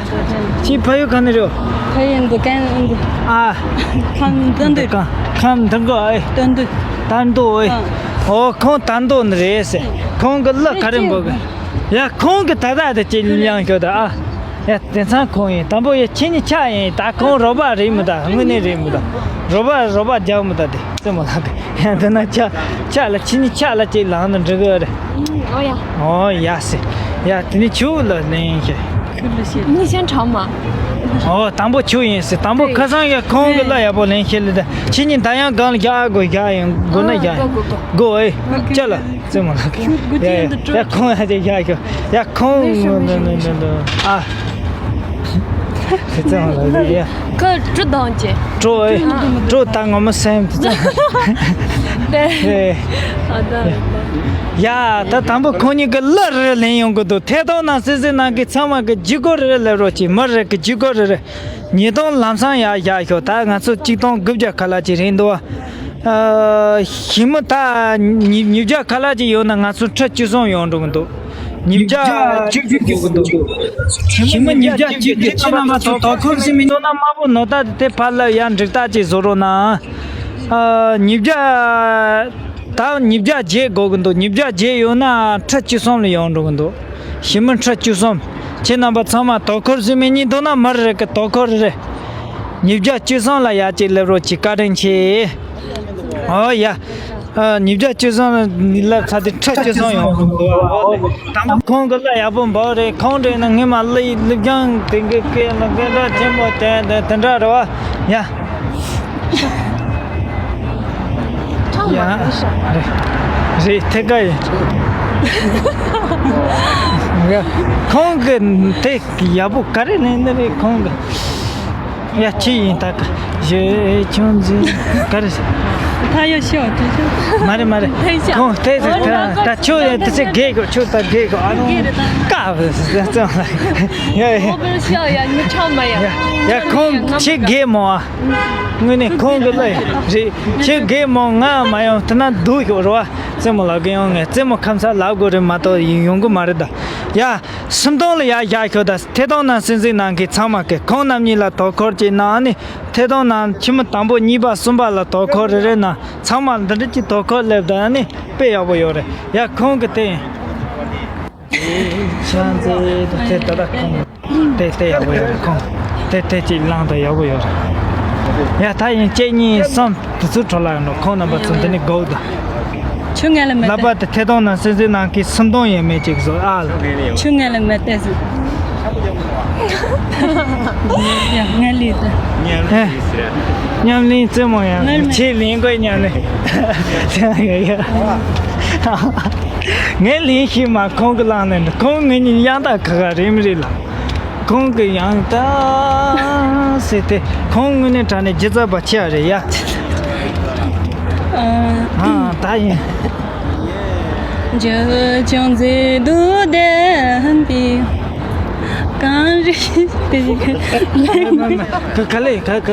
ཁྱི་ཕ་ཡུལ་ག་ནས་རེད། ཕ་ཡུལ་འདི་གན་འདི། ཨ། ཁམས་འདི་འདི། ཁམས་འདི་གོ་ཨེ། ཏན་འདི། ཏན་ཏོ་ཨེ། ཨ། ཨོ་ཁོང་ཏན་ཏོ་འདི་རེད་ཟེར། ཁོང་གི་གླུ་ག་རེ་འབོད་གི། ཡ་ཁོང་གི་ད་ད་དེ་ཅི་ཡང་ཤོད་ད་ཨ། ཡ་དེང་སང་ཁོང་ཡིན་དང་པོ་ཡ་ཁྱི་ཉི་ཆ་ཡིན་ད་ཁོང་རོགས་པ་རེད་མི་ད་དངོས་གནས་རེད་མི་ད། རོགས་པ་རོགས་པ་རྒྱག་མི་ད་དེ། རྩེ་མོ་ལགས་ཀྱི་ཡང་འདི་ན་ཆ་ཆ་ལ་ཕྱི་ཉིན་ཆ་ལ་ཅིག་ལངས་ན་འགྲིག་གི་རེད། ཨོ་ཡ། ཨོ་ཡ་སེ། ཡ་དེ་ནི་ཆུ་ལ་ལེན་ཤེ། ཁུ་ལ་ཤེ། ཉི་ཤན་གྲང་མ། ཨོ་དང་པོ་ཆུ་ཡིན་སེ་དང་པོ་ཁ་སང་ཡ་ཁོང་གི་ལ་ཡག་པོ་ལེན་ཤེ་ལ་ད་ཕྱི་ཉིན་ད་ཡང་གང་ལ་རྒྱག་དགོས་རྒྱག་ཡིན་དགོས་ན་རྒྱག་ཡིན་དགོས་ཨེ། ཅ་ལ་རྩེ་མོ་ལགས་ཀྱི་ཡ་ཡ་ཁོང་ཡ་དེ་རྒྱག་ཤོ་ཡ་ཁོང་ཨ། ཁྱོད་ཚང་ལ་ཡ། ཁོ་གྲུ་དང་ཅེ། གྲུ་ཨེ། གྲུ་ད་ངོ་མ་སེམས་དེ་ཚང་། ཨེ། ཡ་ད་དང་པོ་ཁོང་གཉིས་ཀྱི་གླུ་རེ་ལེན་ཡོང་གི་འདུག་ཐད་གཏོང་ནང་སེ་སེ་ནང་གི་ཚང་མ་གི་ལྗིད་ཁོག་རེ་ལེན་རོགས་གྱིས། མི་རེ་གི་ལྗིད་ཁོག་རེ་རེ། ཉིས་སྟོང་ལམ་སང་ཡར་བཞག་ཤོག་ད་ང་ཚོ་གཅིག་སྟོང་དགུ་བརྒྱ་ཁ་ལག་ཅིག་རེད་འདུག་ཨ། ཞི་མི་ད་ཉིས་ཉིས་བརྒྱ་ཁ་ལག་ཅིག་ཡོད་ན་ང་ཚོ་ཁྲི་བཅུ་གསུམ་ཡོང་འགྲོ་གི་འདུག་ཉིས་བརྒྱ་བཅུ་གཅིག་དགོས་ཀྱི་འདུག་ཞི་མི་ཉིས་བརྒྱ་བཅུ་གཅིག་ཁྱེད་རྣམ་པ་ཚོ་དོ་ཁུར་ཞུ་མི་འདུག་ན་དམར་པོ་ནོར་ད་དེ་ཕར་ལ་ཡར་འགྲིག་ཐག་ཅིག་བཟོ་རོགས་གནང་། ཨ། ཉིས་བརྒྱ་ད་ཉིས་བརྒྱ་བརྒྱད་དགོས་ཀྱི་འདུག་ཉིས་བརྒྱ་བརྒྱད་ཡོད་ན་ཁྲི་བཅུ་གསུམ་ལ་ཡོང་འགྲོ་གི་འདུག་ཞི་མི་ཁྲི་བཅུ་གསུམ། ཁྱེད་རྣམ་པ་ཚང་མ་དོ་ཁུར་ཞུ་མི་གཉིས་འདུག་ན་མར་རེ་གི་དོ་ཁུར་རེ། ཉིས་བརྒྱ་བཅུ་གསུམ་ལ་ཡར་ཅིག་སླེབས་རོགས་གྱིས། བཀའ་དྲིན་ཆེ། ཨོ་ཡ། ཨ། ཉིས་བརྒྱ་བཅུ་གསུམ་ལ་ཚ་དེ་ཁྲི་བཅུ་གསུམ་ཡོང་། ཨོ་དང་པོ་ཁོང་གི་གླུ་ཡག་པོ་འབོད་རེད། ཁོང་རེད་ན་ངས་མ་གླུ་ཡི་གླུ་རྒྱང་དེ་གི་སྐད་ལ་སྐད་གྲགས་ཆེན་པོ་དེ་དེ་དེ་འདྲ་རེད་བ། ཡ། ཡ། རེད་རེད་ཐད་ཀ་ཡིན། ཡ། ཁོང་གི་དེ་ཡག་པོ་ག་རེ་ལེན་ནི་རེད་ཁོང་གི། ཡ་ཅི་ཡིན་ད་ག་ཞེ་ཆུང་ཟིན་ག་རེ་ཟེར། ད་ཡོད་ཤོག་དེ་ཤོག་མ་རེད་མ་རེད། ཁོང་དེ་ཟེར་ད་ད་ཆོ་ཡ་དེ་ཚེ་རྒས་གོ་ཆོ་ད་རྒས་གོ་ཨ་རུང་ཀ་བ་ཟེར་ཙང་ལ་ཡ་ཡ་ཡ་ཁོང་ཆེ་རྒས་མོ་ཨ། དངོས་གནས་ཁོང་གི་གླུ་རེད་ཆེ་རྒས་མོ་ང་མ་ཡོང་དེ་ན་སྡུག་ཤོག་རོ་ཨ། རྩེད་མོ་ལགས་ཀྱི་ཡོང་ངས་རྩེད་མོ་ཁམས་ཚ་ལབ་དགོས་རེད་མ་གཏོགས་ཡོང་གི་མ་རེད་ད། ཡ། སུམ་སྟོང་ལ་ཡར་བཞག་ཤོག་ད་ཐད་གཏོང་ནང་སེམས་གཟིགས་གནང་མཁན་ཚང་མ་གིས་ཁོང་རྣམ་གཉིས་ལ་དོ་ཁུར་གྱིས་གནང་ནི་ཐད་གཏོང་ནང་ཁྱི་མོ་དང་པོ་གཉིས་པ་གསུམ་པ་ལ་དོ་ཁུར་རེ་རེ་གནང་ཚང་མ་འདི་འདྲ་གྱི་དོ་ཁུར་སླེབས་ད་ནི་དཔེ་ཡག་པོ་ཡོད་རེད་ཡ། ཁོང་གི་དེ་ཡིན། ཤང་ཙེ་དེ་ད་ལྟ་ཁོང་དེ་དེ་ཡག་པོ་ཡོད་རེད་ཁོང་དེ་དེ་གཅིག་བླངས་ད་ཡག་པོ་ཡོད་རེད་ཡ། ད་ཡིན་གཅིག་གཉིས་གསུམ། དེ་ཚོའི་འཕྲོ་ལ་ཡོང་འགྲོ་ཁོང་རྣམ་པ་ཚོ་འདི་ནས་སྒུག་དང་། ཆུ་ངན་ལ་མེ་ལབ་པ་དེ་ཐད་གཏོང་ནང་སེམས་གཟིགས་གནང་མཁན་སུམ་སྟོང་ཡས་མས་ཅིག་བཟོ་ཨ་ལ། ཆུ་ངན་ལ་མེ་ཏོག་ཟིག་ཡ་ངན་ལི་ད། ཧེ། ཉམས་ལེན་རྩེད་མོ་ཡང་ངན་ལི་ཆེ་ལེན་དགོས་ཉམས་ལེན། ཡ་ཡ། ངས་ལེན་ཤེས་མ་ཁོང་གི་ལངས་ནས་ཁོང་ངེད་གཉིས་ཡང་དག་ཁ་ཁ་རེད་མི་རེད་ལ། ཁོང་གི་ཡང་ད་ཟེར་ཏེ་ཁོང་དངོས་གནས་དྲང་གནས་སྒྱུ་རྩལ་པ་ཆེ་བ་རེད་ཡ། ཨ། ཨ་ད་ཡིན། འཇུ་ཆུང་མཛེས་སྡུག་ལྡན་པའི་གངས་རི་དེ། ག་ག་ལེ་ག་ག་ག་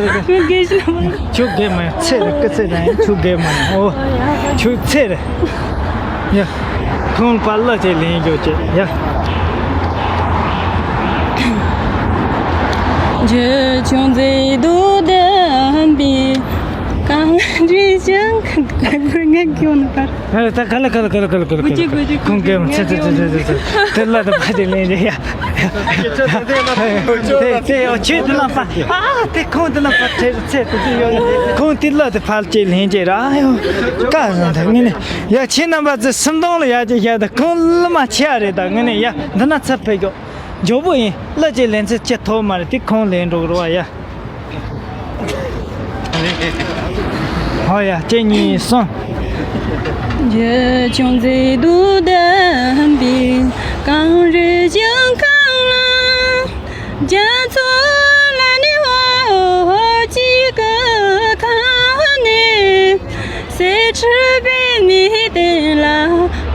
ཁྱོད་རྒས་མ་ཡོང་ཚེ་རེད་སྐུ་ཚེ་དང་ཁྱོད་རྒས་མ་ཡོང་ཨོ་ཁྱོད་ཚེ་རེད་ཡ། ཁོང་ཕར་གླུ་དེ་ལེན་རྒྱུ་བྱེད་ཡ། རྒྱུ་ཆུང་མཛེས་སྡུག་ལྡན་པའི་གངས་རི་བཞིན། ངས་ཁྱོད་ནི་པར། ཨ་ད་ག་ལ་ག་ལ་ག་ལ་ག་ལ་ག་ལ་ག་ལ། དགོས་ཀྱི་དགོས་ཀྱི། ཁོང་གིས་ཚེ་ཚེ་ཚེ་ཚེ་ཚེ་དེ་གླུ་དེ་ཕར་དེ་ལེན་རྒྱུ་ཡ། དེ་དེ་ཡོ་ཆེ་དེ་ལ་པ། ཨ་དེ་ཁོང་དེ་ལ་པ་ཚེ་ཚེ་དེ་དེ་ཡོ། ཁོང་དེ་གླུ་དེ་ཕར་ཅིག་ལེན་རྒྱུ་ར་ཡོ། ཀ་ཟན་ད་ངས་ནི་ཡ་ཁྱེད་རྣམ་པ་ཚོ་སུམ་སྟོང་ལ་ཡ་ཅིག་བཞག་ད། ཁོང་གླུ་མ་ཆེ་བ་རེད། ད་ངས་ནི་ཡ་འདི་ན་ཚུར་ཕེབས་ཤོག་མགྱོགས་པོ་ཡིན། གླུ་ཅིག་ལེན་ཚེ་ཅི་ཐོབ་མ་རེད། དེ་ཁོང་ལེན་འགྲོ་གི་རེད་བ་ཡ། ཧོ་ཡ། གཅིག་གཉིས་གསུམ། རྒྱུ་ཆུང་མཛེས་སྡུག་ལྡན་པའི་གངས་རི་ཞིང་ཁམས་ལ། རྒྱ་མཚོ་ལ་ནི་འོ་གཅིག་གི་ཁ་ནས། གསེར་ཁྲི་པད་མའི་སྟེང་ལ་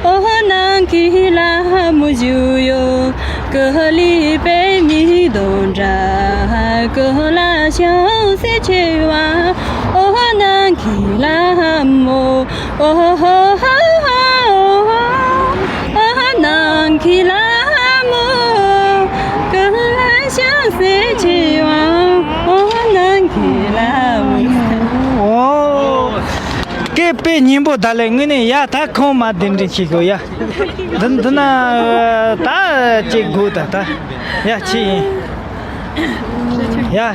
འོ་ནམ་མཁའི་ལྷ་མོ་བཞུགས་ཡོད། ཀུ་ལུ་པད་མའི་སྡོང་གྲོགས་ཀུན་ལ་ཕྱག་འཚལ་ཆེ་བ། འོ་ནམ་མཁའི་ལྷ་མོ། འོ་ནམ་མཁའི་ལྷ་མོ། ཀུན་ལ་ཕྱག་འཚལ་ཆེ་བ། འོ་ནམ་མཁའི་ལྷ་མོ། ཨོ། སྐད་དཔེ་སྙན་པོ་ད་ལས་ངས་ནི་ཡ་ད་ཁོང་མ་གདན་འདྲེན་བྱེད་དགོས་ཡ། འདི་འདི་ན་ད་ཅིག་དགོས་ད་ད། ཡ་ཅི་ཡིན། ཡ།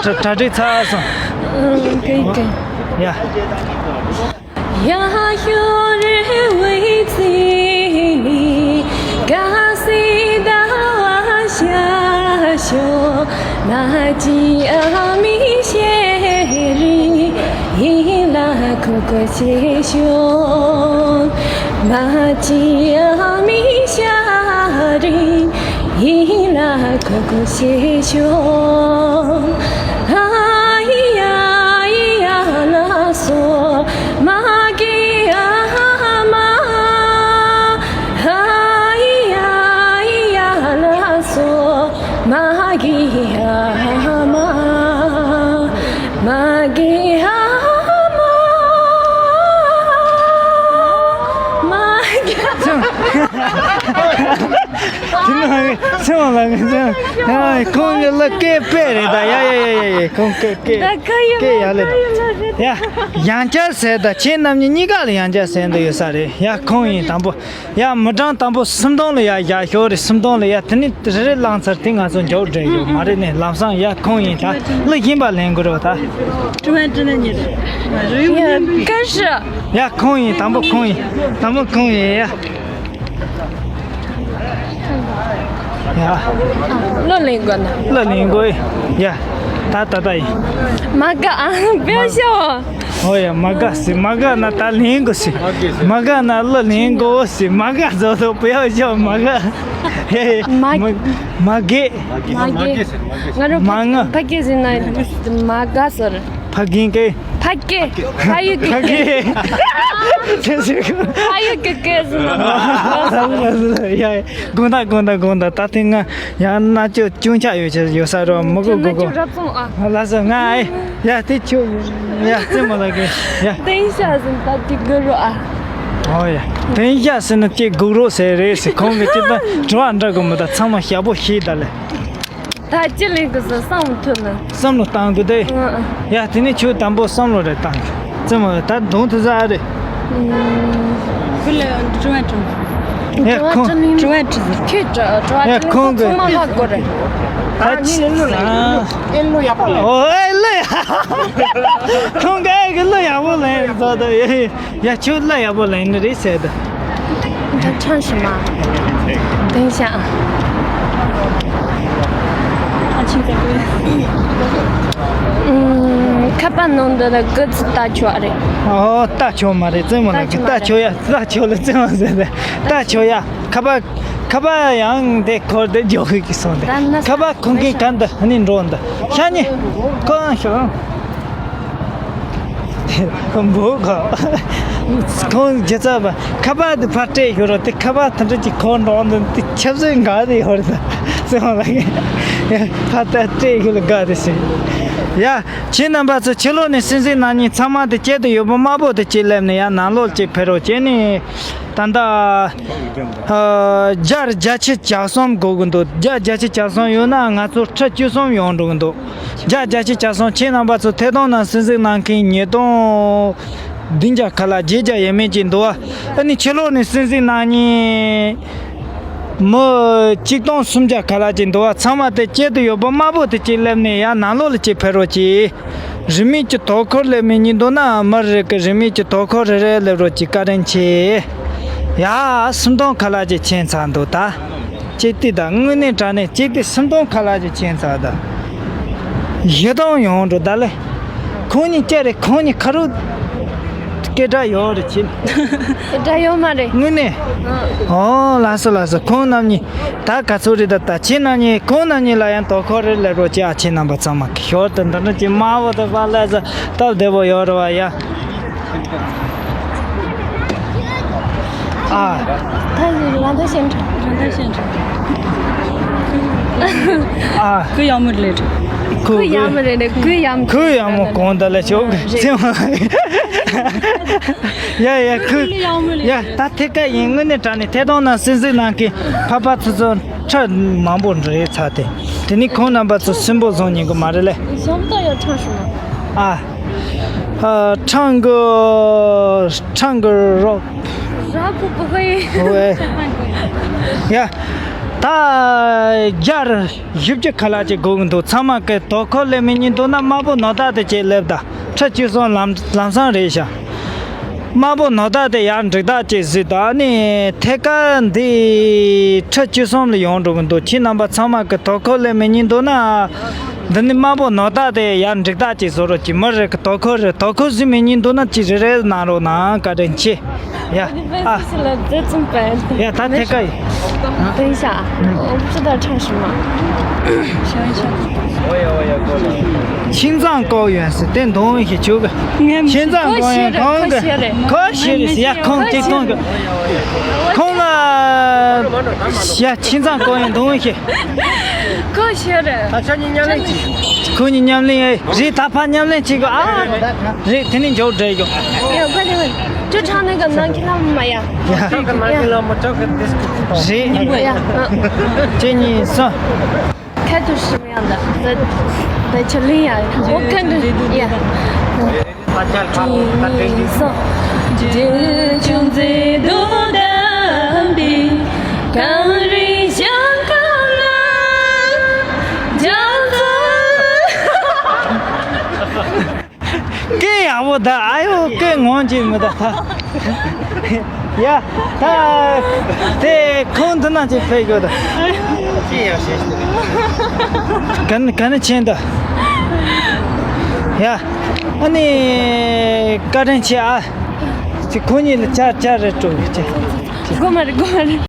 གྲ་གྲ་སྒྲིག་ཚར་སོང་། ཡ། དེ་ནང་ཚེ་དབང་ལགས་ཀྱིས་ཁོང་གི་གླུ་སྐད་དཔེ་རེད་ད། ཡ་ཡ་ཡ་ཡ་ཡ། ཁོང་སྐད་སྐད་ད་ག་ཡོད་སྐད་ཡག་ལེ་ད། ཡ་ཡང་བསྐྱར་ཟེར་ད། ཁྱེད་རྣམ་གཉིས་གཉིས་ཀ་ལ་ཡང་བསྐྱར་ཟེར་འདོད་ཡོད་ས་རེད། ཡ་ཁོང་ཡིན་དང་པོ། ཡ་མི་གྲངས་དང་པོ་སུམ་སྟོང་ལ་ཡ་བཞག་ཤོག་རེད། སུམ་སྟོང་ལ་ཡ། དེ་ནས་རེ་རེ་བླངས་ཚར་དེ་ང་ཚོ་མགྱོགས་འགྲོ་ཡོད་མ་རེད་ནས། ལམ་སང་ཡ་ཁོང་ཡིན་ད། གླུ་གཞན་པ་ལེན་དགོས་རེད་བ་ད། ཀྲུའུ་ཝན་ཀྲི་ནན་ཉིད། ཡ་ཁོང་ཡིན་དང་པོ་ཁོང་ཡིན། དང་པོ་ཁོང་ཡིན་ཡ། ཡ། གླུ་ལེན་དགོས་ན། གླུ་ལེན་དགོས་ཡ། ད་ད་ད་ཡིན། མ་དགའ་ཨ་བེ་ཤོ། ཨོ་ཡ། མ་དགའ་སི་མ་དགའ་ན་ད་ལེན་དགོས་སི། མ་དགའ་ན་གླུ་ལེན་དགོས་སི། མ་དགའ་བཟོ་དོ་བེ་ཤོ་མ་དགའ། ཧེ་མ་མ་མ་དགེ། མ་དགེ། ང་རོ་མ་ང་། ཕ་སྐད་ཟེར་ན་མ་དགའ་ཟེར། ཕ་རྒན་སྐད། ཕ་སྐད། ཕ་ཡུལ་གྱི་ཕ་སྐད། སྐད། ཁྱེད་ཚོས་ཕ་ཡུལ་གྱི་སྐད་ཟེར་ན། ཡ་དགོངས་དག་དགོངས་དག་དགོངས་དག་ད་ཐེངས་ང་ཡང་མནར་གཅོད་ཅུང་ཆ་ཡོད་ཆ་ཡོད་ས་རོ་མི་དགོས་དགོས་དགོས། རབ་སོང་ཨ། ལགས་སོ། ང་ཨེ་ཡ་དེ་ཁྱོད་ཡ་རྩེད་མོ་ལ་གི་ཡ། དེང་ཤ་ཟིན་ད་དེ་དགོས་རོ་ཨ། ཨོ་ཡ། དེང་ཤ་ཟིན་ན་དེ་དགོས་རོ་ཟེར་རེད་ཟེར། ཁོང་གི་ཅི་ད་དྲི་བ་འདྲི་དགོས་མི་ད། ཚང་མ་ཞབས་པོ་ཞིག་ད་ལེ། ད་ཅི་ལེན་དགོས་ཟེར་བསམ་བློ་ཐོན་ན། བསམ་བློ་བཏང་དགོས་ཏེ། ཨ་ཨ། ཡ་དེ་ནས་ཁྱོད་དང་པོ་བསམ་བློ་རེ་བཏང་། རྩེད་མོ་ད་གདོང་དེ་ཟ་རེད། ཁོ་ལ་དྲི་བ་དྲི། ཡ་ཁོང་དྲི་བ་དྲི་ཟེར། ཁྱོད་དྲི་དྲི་བ་ཡ་དྲི་ཁོང་གི་ཚང་མ་ལྷག་དགོས་རེད། ད་ཨ་ནི་ལེ་ལོ་ལེ་ཨེ་ལོ་ཡག་པོ་ལེ། ཨོ་ཨེ་ལོ་ཡ། ཁོང་གི་ཨེ་གི་ལོ་ཡག་པོ་ལེ་ཟ་ད་ཡ། ཡ་ཁྱོད་གླུ་ཡག་པོ་ལེན་ནི་རེད་ཟེར་ད། ད་ཆང་ཞིམ་མ། དེང་ཤ། ཨ་ཆིང་ཀ་ཀུ། ཨུམ། ཁ་པར་ནང་དུ་ལ་གི་ཙི་ལྟ་ཆོག་རེད། ཨོ་ལྟ་ཆོག་མ་རེད། རྩེད་མོ་ལ་གི་ལྟ་ཆོག་ཡ། ལྟ་ཆོག་ལ་རྩེད་མོ་ཟེར་ཏེ་ལྟ་ཆོག་ཡ། ཁ་པར་ཁ་པར་ཡང་དེ་འཁོར་ཏེ་འཇོག་གི་སོང་སྟེ། ཁ་པར་ཁོང་གིས་ག་འདི་ནི་འགྲོ་འདི་ཤ་ཉེ་ཁོ་ཡང་ཤོག་འབོ་ག་ཁོང་རྒྱུ་ཚ་བ་ཁ་པར་དེ་ཕར་སྤྲད་ཡོད་ར། དེ་ཁ་པར་དེ་འདྲ་ཅིག་ཁོ་འགྲོ་འདི་དེ་ཆབ་སྲིད་འགའ་དེ་ཡོད་རེད། སེམས་ལ་ཕར་ད་སྤྲད་ཡོད་ལ་དགའ་དེ་ཟེར། ཡ། ཁྱེད་རྣམ་པ་ཚོ་ཕྱི་ལོགས་ནས་སྲིན་སྲིན་ནང་ཉིན་ཚང་མ་དེ་སྐྱེད་དུ་ཡོད་པ་དམར་པོ་དེ་སྐྱེད་སླེབས་ནས་ཡ་ནང་ལོགས་ཀྱི་ཕེ་རོ་བྱས་ནས་ད་ལྟ་ཨ་བརྒྱ་བརྒྱ་ཆ་བརྒྱ་གསུམ་དགོས་ཀྱི་འདུག་བརྒྱ་བརྒྱ་ཆ་བརྒྱ་གསུམ་ཡོད་ན་ང་ཚོ་ཁྲི་བཅུ་གསུམ་ཡོང་འགྲོ་གི་འདུག་བརྒྱ་བརྒྱ་ཆ་བརྒྱ་གསུམ། ཁྱེད་རྣམ་པ་ཚོ་ཐད་གཏོང་ནང་སྲིན་སྲིན་ནང་མཁན་ཉིས་སྟོང་བདུན་བརྒྱ་ཁ་ལག་བརྒྱད་བརྒྱ་ཡས་མས་ཀྱི་འདུག་ཨ་ནི་ཕྱི་ལོགས་ནས་སྲིན་སྲིན་ནང་ཉིན། མི་གཅིག་སྟོང་སུམ་བརྒྱ་ཁ་ལག་ཅིག་འདུག་བ། ཚང་མ་དེ་སྐྱེད་དུ་ཡོད་པ་དམར་པོ་དེ་གཅིག་སླེབས་ནས་ཡར་ནང་ལོགས་ལ་གཅིག་ཕེབས་རོགས་གྱིས། རིན་མེད་ཀྱི་དོ་ཁུར་སླེབས་མི་གཉིས་འདུག་ན་མི་རེ་གི་རིན་མེད་ཀྱི་དོ་ཁུར་རེ་རེ་སླེབས་རོགས་གྱིས། བཀའ་དྲིན་ཆེ། ཡ། སུམ་སྟོང་ཁ་ལག་ཅིག་ཕྱིན་ཚར་འདུག་ད་གཅིག་དེ་ད་དངོས་གནས་དྲང་གནས་གཅིག་དེ་སུམ་སྟོང་ཁ་ལག་ཅིག་ཕྱིན་ཚར་ད། བཞི་སྟོང་ཡོང་འགྲོ་ད་ལེ། ཁོང་གཉིས་བཅར་རེ་ཁོང་གཉིས་ཁ་རུ་སྐད་གྲགས་ཡོད་རེད་ཁྱེད། སྐད་གྲགས་ཡོད་མ་རེད། དངོས་གནས། ཨང་། ཨོ་ལགས་སོ་ལགས་སོ། ཁོང་རྣམ་གཉིས་ད་ག་ཚོད་རེད། ད་ད་ཁྱེད་རྣམ་གཉིས་ཁོང་རྣམ་གཉིས་ལ་ཡང་དོ་ཁུར་རེ་སླེབས་རོགས་གྱིས། ཨ་ཁྱེད་རྣམ་པ་ཚང་མ་ཞོར་དུ་འདི་འདྲ་ཅིག་དམར་པོ་དང་པ་ལས་ས་སྟབས་བདེ་པོ་ཡོད་རེད་བ་ཡ། ཨ། ད་རང་ད་ཤེས་འགྲོ། རང་ད་ཤེས་འགྲོ། ཨ། ཁོ་ཡག་མོ་རེད། ཁོ་ཁོ་ཡག་མོ་རེད། ཁོ་ཡག་མོ། ཁོ་ཡག་མོ་གང་ད་ལ་ཆོག་གི་རེད། ཡ་ཡ་ཁོ། ཡ་ད་ཐད་ཀ་ཡིན། དངོས་གནས་དྲང་གནས་ཐད་གཏོང་ནང་སྲིད་འཛིན་ནང་གི་ཕ་ཕ་ཚོ་ཚོ་ཁྲ་མང་པོ་འདྲ་རེད་ཚ་དེ། དེ་ནི་ཁོང་རྣམ་པ་ཚོ་སུན་པོ་བཟུང་ཉན་གི་མ་རེད་ལེ། ཞོགས་ད་ཡོད་ཁྲང་ཞུ་ན། ཨ། ཨ། ཁྲང་གི་ཁྲང་གི་རོགས། རོགས་པོ་པོ་ཧོས། ཧོས། ཡ། ད་རྒྱར། བཞི་བཅུ་ཁ་ལག་ཅིག་དགོས་ཀྱི་འདུག་ཚང་མ་གི་དོ་ཁུར་སླེབས་མི་གཉིས་འདུག་ན་དམར་པོ་ནོར་བདག་དེ་ཅིག་སླེབས་ད། ཁྲི་བཅུ་གསུམ་ལམ་ལམ་སང་རེད་ཤག་དམར་པོ་ནོར་བདག་དེ་ཡར་འགྲིག་བདག་ཅིག་གཟིགས་ད། ཨ་ནི་ཐད་ཀར་འདི་ཁྲི་བཅུ་གསུམ་ལ་ཡོང་འགྲོ་གི་འདུག་ཁྱེད་རྣམ་པ་ཚང་མ་གི་དོ་ཁུར་སླེབས་མི་གཉིས་འདུག་ན། འདི་ནི་དམར་པོ་ནོར་བདག་དེ་ཡར་འགྲིག་བདག་ཅིག་བཟོ་རོགས་གྱིས། མི་རེ་གི་དོ་ཁུར་རེ་དོ་ཁུར་གཟིགས་མི་གཉིས་འདུག་ན་ཅིག་རེ་རེ་གནང་རོགས་གནང་། བཀའ་དྲིན་ཆེ། ཡ། ཨ། ཡ་ད་ཐད་ཀ་ཡིན། 等一下，我不知道唱什么。想一想。青藏高原是电动一些球个。青藏高原高个。可是是呀，空这空个。空了。呀，青藏高原动一些。 ཁོ་ཤེས་རེད། ད་ཁྱོད་གཉིས་མཉམ་ལེན་གྱིས། ཁོ་གཉིས་མཉམ་ལེན་ཨེ། རེད། ད་ཕར་མཉམ་ལེན་བྱེད་དགོས། ཨ། རེད། དེ་ནས་མཇུག་སྒྲིལ་དགོས། ཡ། ཁོ་དེ་ཅོ་ཁྲང་ནི་གི་ནང་ཁྱི་ལ་མ་ཡ། ཡ། ཁྱོད་ཀྱི་ནང་ཁྱི་ལ་མ་ཅོག་གི་ཏིས་ཀི་ཏོ། རེད། ཡ། གཅིག་གཉིས་གསུམ། ཁ་ཐུ་ཤི་མ་ཡ་ད། ད་ད་ཆ་ལིན་ཡ། འོ་ཁ་འདྲ་ཡ། 大家好，大家好。 སྐད་ཡག་པོ་ད། ཨ་ཡོ་སྐད་ངོམ་གྱིན་མི་ད་ད། ཡ། ད་དེ་ཁོང་འདི་ན་ཅིག་ཕེབས་དགོས་ད། ག་ནི་ག་ནི་ཆེན་ད། ཡ། ཨ་ནི་བཀའ་དྲིན་ཆེ་ཨ། ཅིག་ཁོ་གཉིས་ལ་ཅར་ཅར་རེ་སྤྲོད་ཅིག་དགོས་མ་རེད། དགོས་མ་རེད།